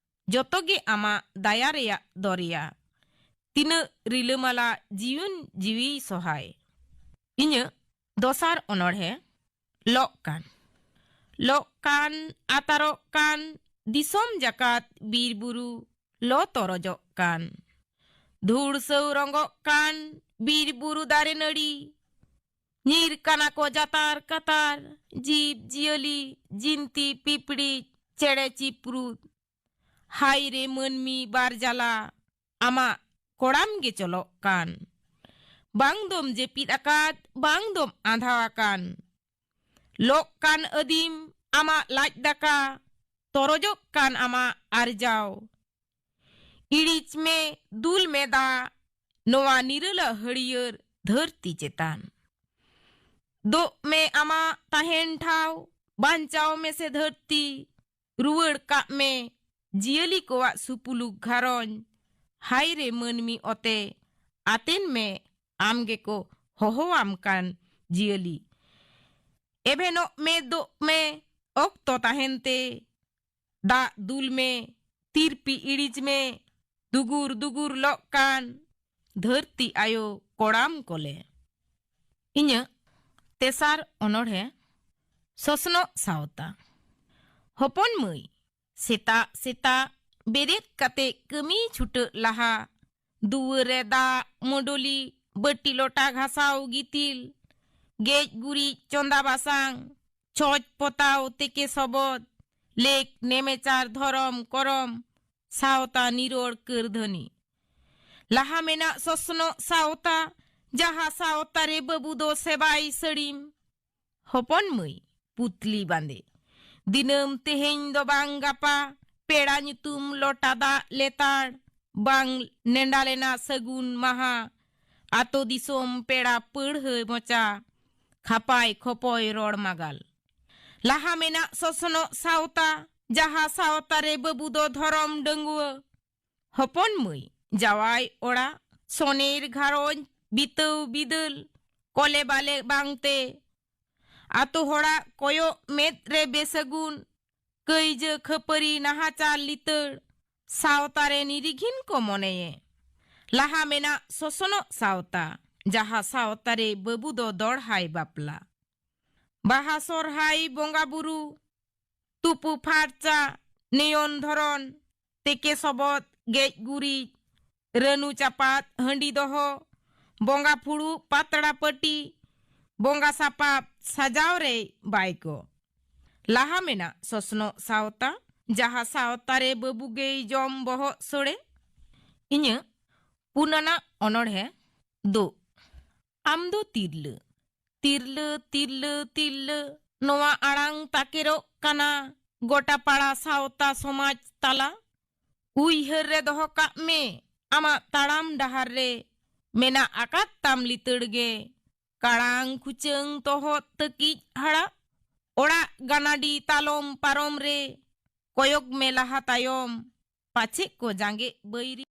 ᱡᱚᱛᱚ ᱜᱮ ᱟᱢᱟᱜ ᱫᱟᱭᱟ ᱨᱮᱭᱟᱜ ᱫᱚᱨᱭᱟ᱾ ᱛᱤᱱᱟᱹᱜ ᱨᱤᱞᱟᱹᱢᱟᱞᱟ ᱡᱤᱭᱚᱱ ᱡᱤᱣᱤ ᱥᱚᱦᱟᱭ᱾ ᱤᱧᱟᱹᱜ ᱫᱚᱥᱟᱨ ᱚᱱᱚᱬᱦᱮ, ᱞᱚᱜ ᱠᱟᱱ᱾ ᱞᱚᱜ ᱠᱟᱱ, ᱟᱛᱟᱨᱚᱜ ᱠᱟᱱ, ᱫᱤᱥᱚᱢ ᱡᱟᱠᱟᱛ ᱵᱤᱨ ᱵᱩᱨᱩ ᱞᱚ ᱛᱚᱨᱚᱡᱚᱜ ᱠᱟᱱ᱾ ᱫᱷᱩᱲ ᱥᱟᱹᱣ ᱨᱚᱸᱜᱚᱜ ᱠᱟᱱ ᱵᱤᱨ ᱵᱩᱨᱩ ᱫᱟᱨᱮ ᱱᱟᱹᱲᱤ᱾ ᱧᱤᱨ ᱠᱟᱱᱟ ᱠᱚ ᱡᱟᱛᱟᱨ ᱠᱟᱛᱟᱨ, ᱡᱤᱵᱽ ᱡᱤᱭᱟᱹᱞᱤ, ᱡᱤᱱᱛᱤ ᱯᱤᱯᱲᱤᱡ, ᱪᱮᱬᱮ ᱪᱤᱯᱨᱩᱫ᱾ ᱦᱟᱭ ᱨᱮ ᱢᱟᱹᱱᱢᱤ ᱵᱟᱨ ᱡᱟᱞᱟ, ᱟᱢᱟᱜ ᱠᱚᱲᱟᱢ ᱜᱮ ᱪᱚᱞᱚᱜ ᱠᱟᱱ᱾ ᱵᱟᱝ ᱫᱚᱢ ᱡᱟᱹᱯᱤᱫ ᱟᱠᱟᱫ, ᱵᱟᱝ ᱫᱚᱢ ᱟᱸᱫᱷᱟ ᱟᱠᱟᱱ᱾ ᱞᱚᱜ ᱠᱟᱱ ᱟᱹᱫᱤᱢ ᱟᱢᱟᱜ ᱞᱟᱡ ᱫᱟᱠᱟ, ᱛᱚᱨᱚᱡᱚᱜ ᱠᱟᱱ ᱟᱢᱟᱜ ᱟᱨᱡᱟᱣ᱾ ᱤᱲᱤᱡ ᱢᱮ, ᱫᱩᱞ ᱢᱮ ᱫᱟᱜ, ᱱᱚᱣᱟ ᱱᱤᱨᱟᱹᱞᱟ ᱦᱟᱹᱨᱭᱟᱹᱲ ᱫᱷᱟᱹᱨᱛᱤ ᱪᱮᱛᱟᱱ᱾ ᱫᱳᱜ ᱢᱮ ᱟᱢᱟᱜ ᱛᱟᱦᱮᱱ ᱴᱷᱟᱶ, ᱵᱟᱧᱪᱟᱣ ᱢᱮᱥᱮ ᱫᱷᱟᱹᱨᱛᱤ, ᱨᱩᱣᱟᱹᱲ ᱠᱟᱜ ᱢᱮ ᱡᱤᱭᱟᱹᱞᱤ ᱠᱚᱣᱟᱜ ᱥᱩᱯᱩᱞᱩᱠ ᱜᱷᱟᱨᱚᱸᱡᱽ᱾ ᱦᱟᱭ ᱨᱮ ᱢᱟᱹᱱᱢᱤ ᱚᱛᱮ, ᱟᱛᱮᱱ ᱢᱮ ᱟᱢ ᱜᱮᱠᱚ ᱦᱚᱦᱚᱣᱟᱢ ᱠᱟᱱ ᱡᱤᱭᱟᱹᱞᱤ᱾ ᱮᱵᱷᱮᱱᱚᱜ ᱢᱮ, ᱫᱳᱜ ᱢᱮ, ᱚᱠᱛᱚ ᱛᱟᱦᱮᱱ ᱛᱮ᱾ ᱫᱟᱜ ᱫᱩᱞ ᱢᱮ, ᱛᱤᱨᱯᱤ ᱤᱲᱤᱡ ᱢᱮ, ᱫᱩᱜᱩᱨ ᱫᱩᱜᱩᱨ ᱞᱚᱜ ᱠᱟᱱ ᱫᱷᱟᱹᱨᱛᱤ ᱟᱭᱳ ᱠᱚᱲᱟᱢ ᱠᱚᱞᱮ᱾ ᱤᱧᱟᱹᱜ ᱛᱮᱥᱟᱨ ᱚᱱᱚᱬᱦᱮ, ᱥᱚᱥᱱᱚᱜ ᱥᱟᱶᱛᱟ᱾ ᱦᱚᱯᱚᱱ ᱢᱟᱹᱭ, ᱥᱮᱛᱟᱜ ᱥᱮᱛᱟᱜ ᱵᱮᱨᱮᱫ ᱠᱟᱛᱮ ᱠᱟᱹᱢᱤ ᱪᱷᱩᱴᱟᱹᱜ ᱞᱟᱦᱟ, ᱫᱩᱣᱟᱹᱨ ᱨᱮ ᱫᱟᱜ ᱢᱩᱰᱩᱞᱤ, ᱵᱟᱹᱴᱤ ᱞᱚᱴᱟ ᱜᱷᱟᱥᱟᱣ ᱜᱤᱛᱤᱞ, ᱜᱮᱡ ᱜᱩᱨᱤᱡ ᱪᱚᱸᱫᱟ ᱵᱟᱥᱟᱝ, ᱪᱷᱚᱸᱪ ᱯᱚᱛᱟᱣ ᱛᱮᱠᱮ ᱥᱚᱵᱚᱫ, ᱞᱮᱠ ᱱᱮᱢᱮᱪᱟᱨ ᱫᱷᱚᱨᱚᱢ ᱠᱚᱨᱚᱢ, ᱥᱟᱶᱛᱟ ᱱᱤᱨᱚᱲ ᱠᱟᱹᱨᱫᱷᱟᱹᱱᱤ᱾ ᱞᱟᱦᱟ ᱢᱮᱱᱟᱜ ᱥᱚᱥᱱᱚᱜ ᱥᱟᱶᱛᱟ, ᱡᱟᱦᱟᱸ ᱥᱟᱶᱛᱟ ᱨᱮ ᱵᱟᱹᱵᱩ ᱫᱚ ᱥᱮᱵᱟᱭ ᱥᱟᱹᱲᱤᱢ᱾ ᱦᱚᱯᱚᱱ ᱢᱟᱹᱭ, ᱯᱩᱛᱞᱤ ᱵᱟᱸᱫᱮ᱾ ᱫᱤᱱᱟᱹᱢ ᱛᱮᱦᱮᱧ ᱫᱚ ᱵᱟᱝ ᱜᱟᱯᱟ, ᱯᱮᱲᱟ ᱧᱩᱛᱩᱢ ᱞᱚᱴᱟ ᱫᱟᱜ ᱞᱮᱛᱟᱲ, ᱵᱟᱝ ᱱᱮᱰᱟ ᱞᱮᱱᱟ ᱥᱟᱹᱜᱩᱱ ᱢᱟᱦᱟ, ᱟᱛᱳ ᱫᱤᱥᱚᱢ ᱯᱮᱲᱟ ᱯᱟᱹᱲᱦᱟᱹ ᱢᱚᱪᱟ, ᱠᱷᱟᱯᱟᱭ ᱠᱷᱚᱯᱚᱭ ᱨᱚᱲ ᱢᱟᱜᱟᱞ᱾ ᱞᱟᱦᱟ ᱢᱮᱱᱟᱜ ᱥᱚᱥᱱᱚᱜ ᱥᱟᱶᱛᱟ, ᱡᱟᱦᱟᱸ ᱥᱟᱶᱛᱟ ᱨᱮ ᱵᱟᱹᱵᱩ ᱫᱚ ᱫᱷᱚᱨᱚᱢ ᱰᱟᱺᱜᱩᱣᱟᱹ, ᱦᱚᱯᱚᱱ ᱢᱟᱹᱭ, ᱡᱟᱶᱟᱭ ᱚᱲᱟᱜ, ᱥᱚᱱᱮᱨ ᱜᱷᱟᱨᱚᱸᱡᱽ, ᱵᱤᱛᱟᱹᱣ ᱵᱤᱫᱟᱹᱞ, ᱠᱚᱞᱮ ᱵᱟᱞᱮ ᱵᱟᱝᱛᱮ, ᱟᱛᱳ ᱦᱚᱲᱟᱜ ᱠᱚᱭᱚᱜ ᱢᱮᱫ ᱨᱮ ᱵᱮᱥᱟᱹᱜᱩᱱ, ᱠᱟᱹᱭᱡᱟᱹ ᱠᱷᱟᱹᱯᱟᱹᱨᱤ ᱱᱟᱦᱟᱪᱟᱨ ᱞᱤᱛᱟᱹᱲ, ᱥᱟᱶᱛᱟ ᱨᱮ ᱱᱤᱨᱤᱜᱷᱤᱱ ᱠᱚ ᱢᱚᱱᱮᱭᱮ᱾ ᱞᱟᱦᱟ ᱢᱮᱱᱟᱜ ᱥᱚᱥᱱᱚᱜ ᱥᱟᱶᱛᱟ, ᱡᱟᱦᱟᱸ ᱥᱟᱶᱛᱟ ᱨᱮ ᱵᱟᱹᱵᱩ ᱫᱚ ᱫᱚᱲᱦᱟᱭ ᱵᱟᱯᱞᱟ᱾ ᱵᱟᱦᱟ ᱥᱚᱨᱦᱟᱭ ᱵᱚᱸᱜᱟ ᱵᱩᱨᱩ, ᱛᱩᱯᱩ ᱯᱷᱟᱨᱪᱟ, ᱱᱮᱭᱚᱱ ᱫᱷᱚᱨᱚᱱ, ᱛᱮᱠᱮ ᱥᱚᱵᱚᱫ, ᱜᱮᱡ ᱜᱩᱨᱤᱡ, ᱨᱟᱹᱱᱩ ᱪᱟᱯᱟᱫ, ᱦᱟᱺᱰᱤ ᱫᱚᱦᱚ, ᱵᱚᱸᱜᱟ ᱯᱷᱩᱲᱩᱜ, ᱯᱟᱛᱲᱟ ᱯᱟᱹᱴᱤ, ᱵᱚᱸᱜᱟ ᱥᱟᱯᱟᱵ ᱥᱟᱡᱟᱣ ᱨᱮᱭ ᱵᱟᱭ ᱠᱚ᱾ ᱞᱟᱦᱟ ᱢᱮᱱᱟᱜ ᱥᱚᱥᱱᱚᱜ ᱥᱟᱶᱛᱟ, ᱡᱟᱦᱟᱸ ᱥᱟᱶᱛᱟ ᱨᱮ ᱵᱟᱹᱵᱩ ᱜᱮᱭ ᱡᱚᱢ ᱵᱚᱦᱚᱜ ᱥᱚᱲᱮ᱾ ᱤᱧᱟᱹᱜ ᱯᱩᱱ ᱟᱱᱟᱜ ᱚᱱᱚᱬᱦᱮ ᱫᱩᱜ᱾ ᱟᱢ ᱫᱚ ᱛᱤᱨᱞᱟᱹ, ᱛᱤᱨᱞᱟᱹ, ᱛᱤᱨᱞᱟᱹ, ᱛᱤᱨᱞᱟᱹ, ᱱᱚᱣᱟ ᱟᱲᱟᱝ ᱛᱟᱠᱮᱨᱚᱜ ᱠᱟᱱᱟ ᱜᱚᱴᱟ ᱯᱟᱲᱟ ᱥᱟᱶᱛᱟ ᱥᱚᱢᱟᱡᱽ ᱛᱟᱞᱟ᱾ ᱩᱭᱦᱟᱹᱨ ᱨᱮ ᱫᱚᱦᱚ ᱠᱟᱜ ᱢᱮ, ᱟᱢᱟᱜ ᱛᱟᱲᱟᱢ ᱰᱟᱦᱟᱨ ᱨᱮ ᱢᱮᱱᱟᱜ ᱟᱠᱟᱫ ᱛᱟᱢ ᱞᱤᱛᱟᱹᱲ ᱜᱮ᱾ ᱠᱟᱲᱟᱝ ᱠᱷᱩᱪᱟᱹᱝ ᱛᱚᱦᱚᱫ ᱛᱟᱹᱠᱤᱡ ᱦᱟᱲᱟᱜ, ᱚᱲᱟᱜ ᱜᱟᱱᱟᱰᱤ ᱛᱟᱞᱚᱢ ᱯᱟᱨᱚᱢ ᱨᱮ ᱠᱚᱭᱚᱜ ᱢᱮ ᱞᱟᱦᱟ ᱛᱟᱭᱚᱢ, ᱯᱟᱪᱷᱮ ᱠᱚ ᱡᱟᱸᱜᱮᱜ ᱵᱟᱹᱭᱨᱤ᱾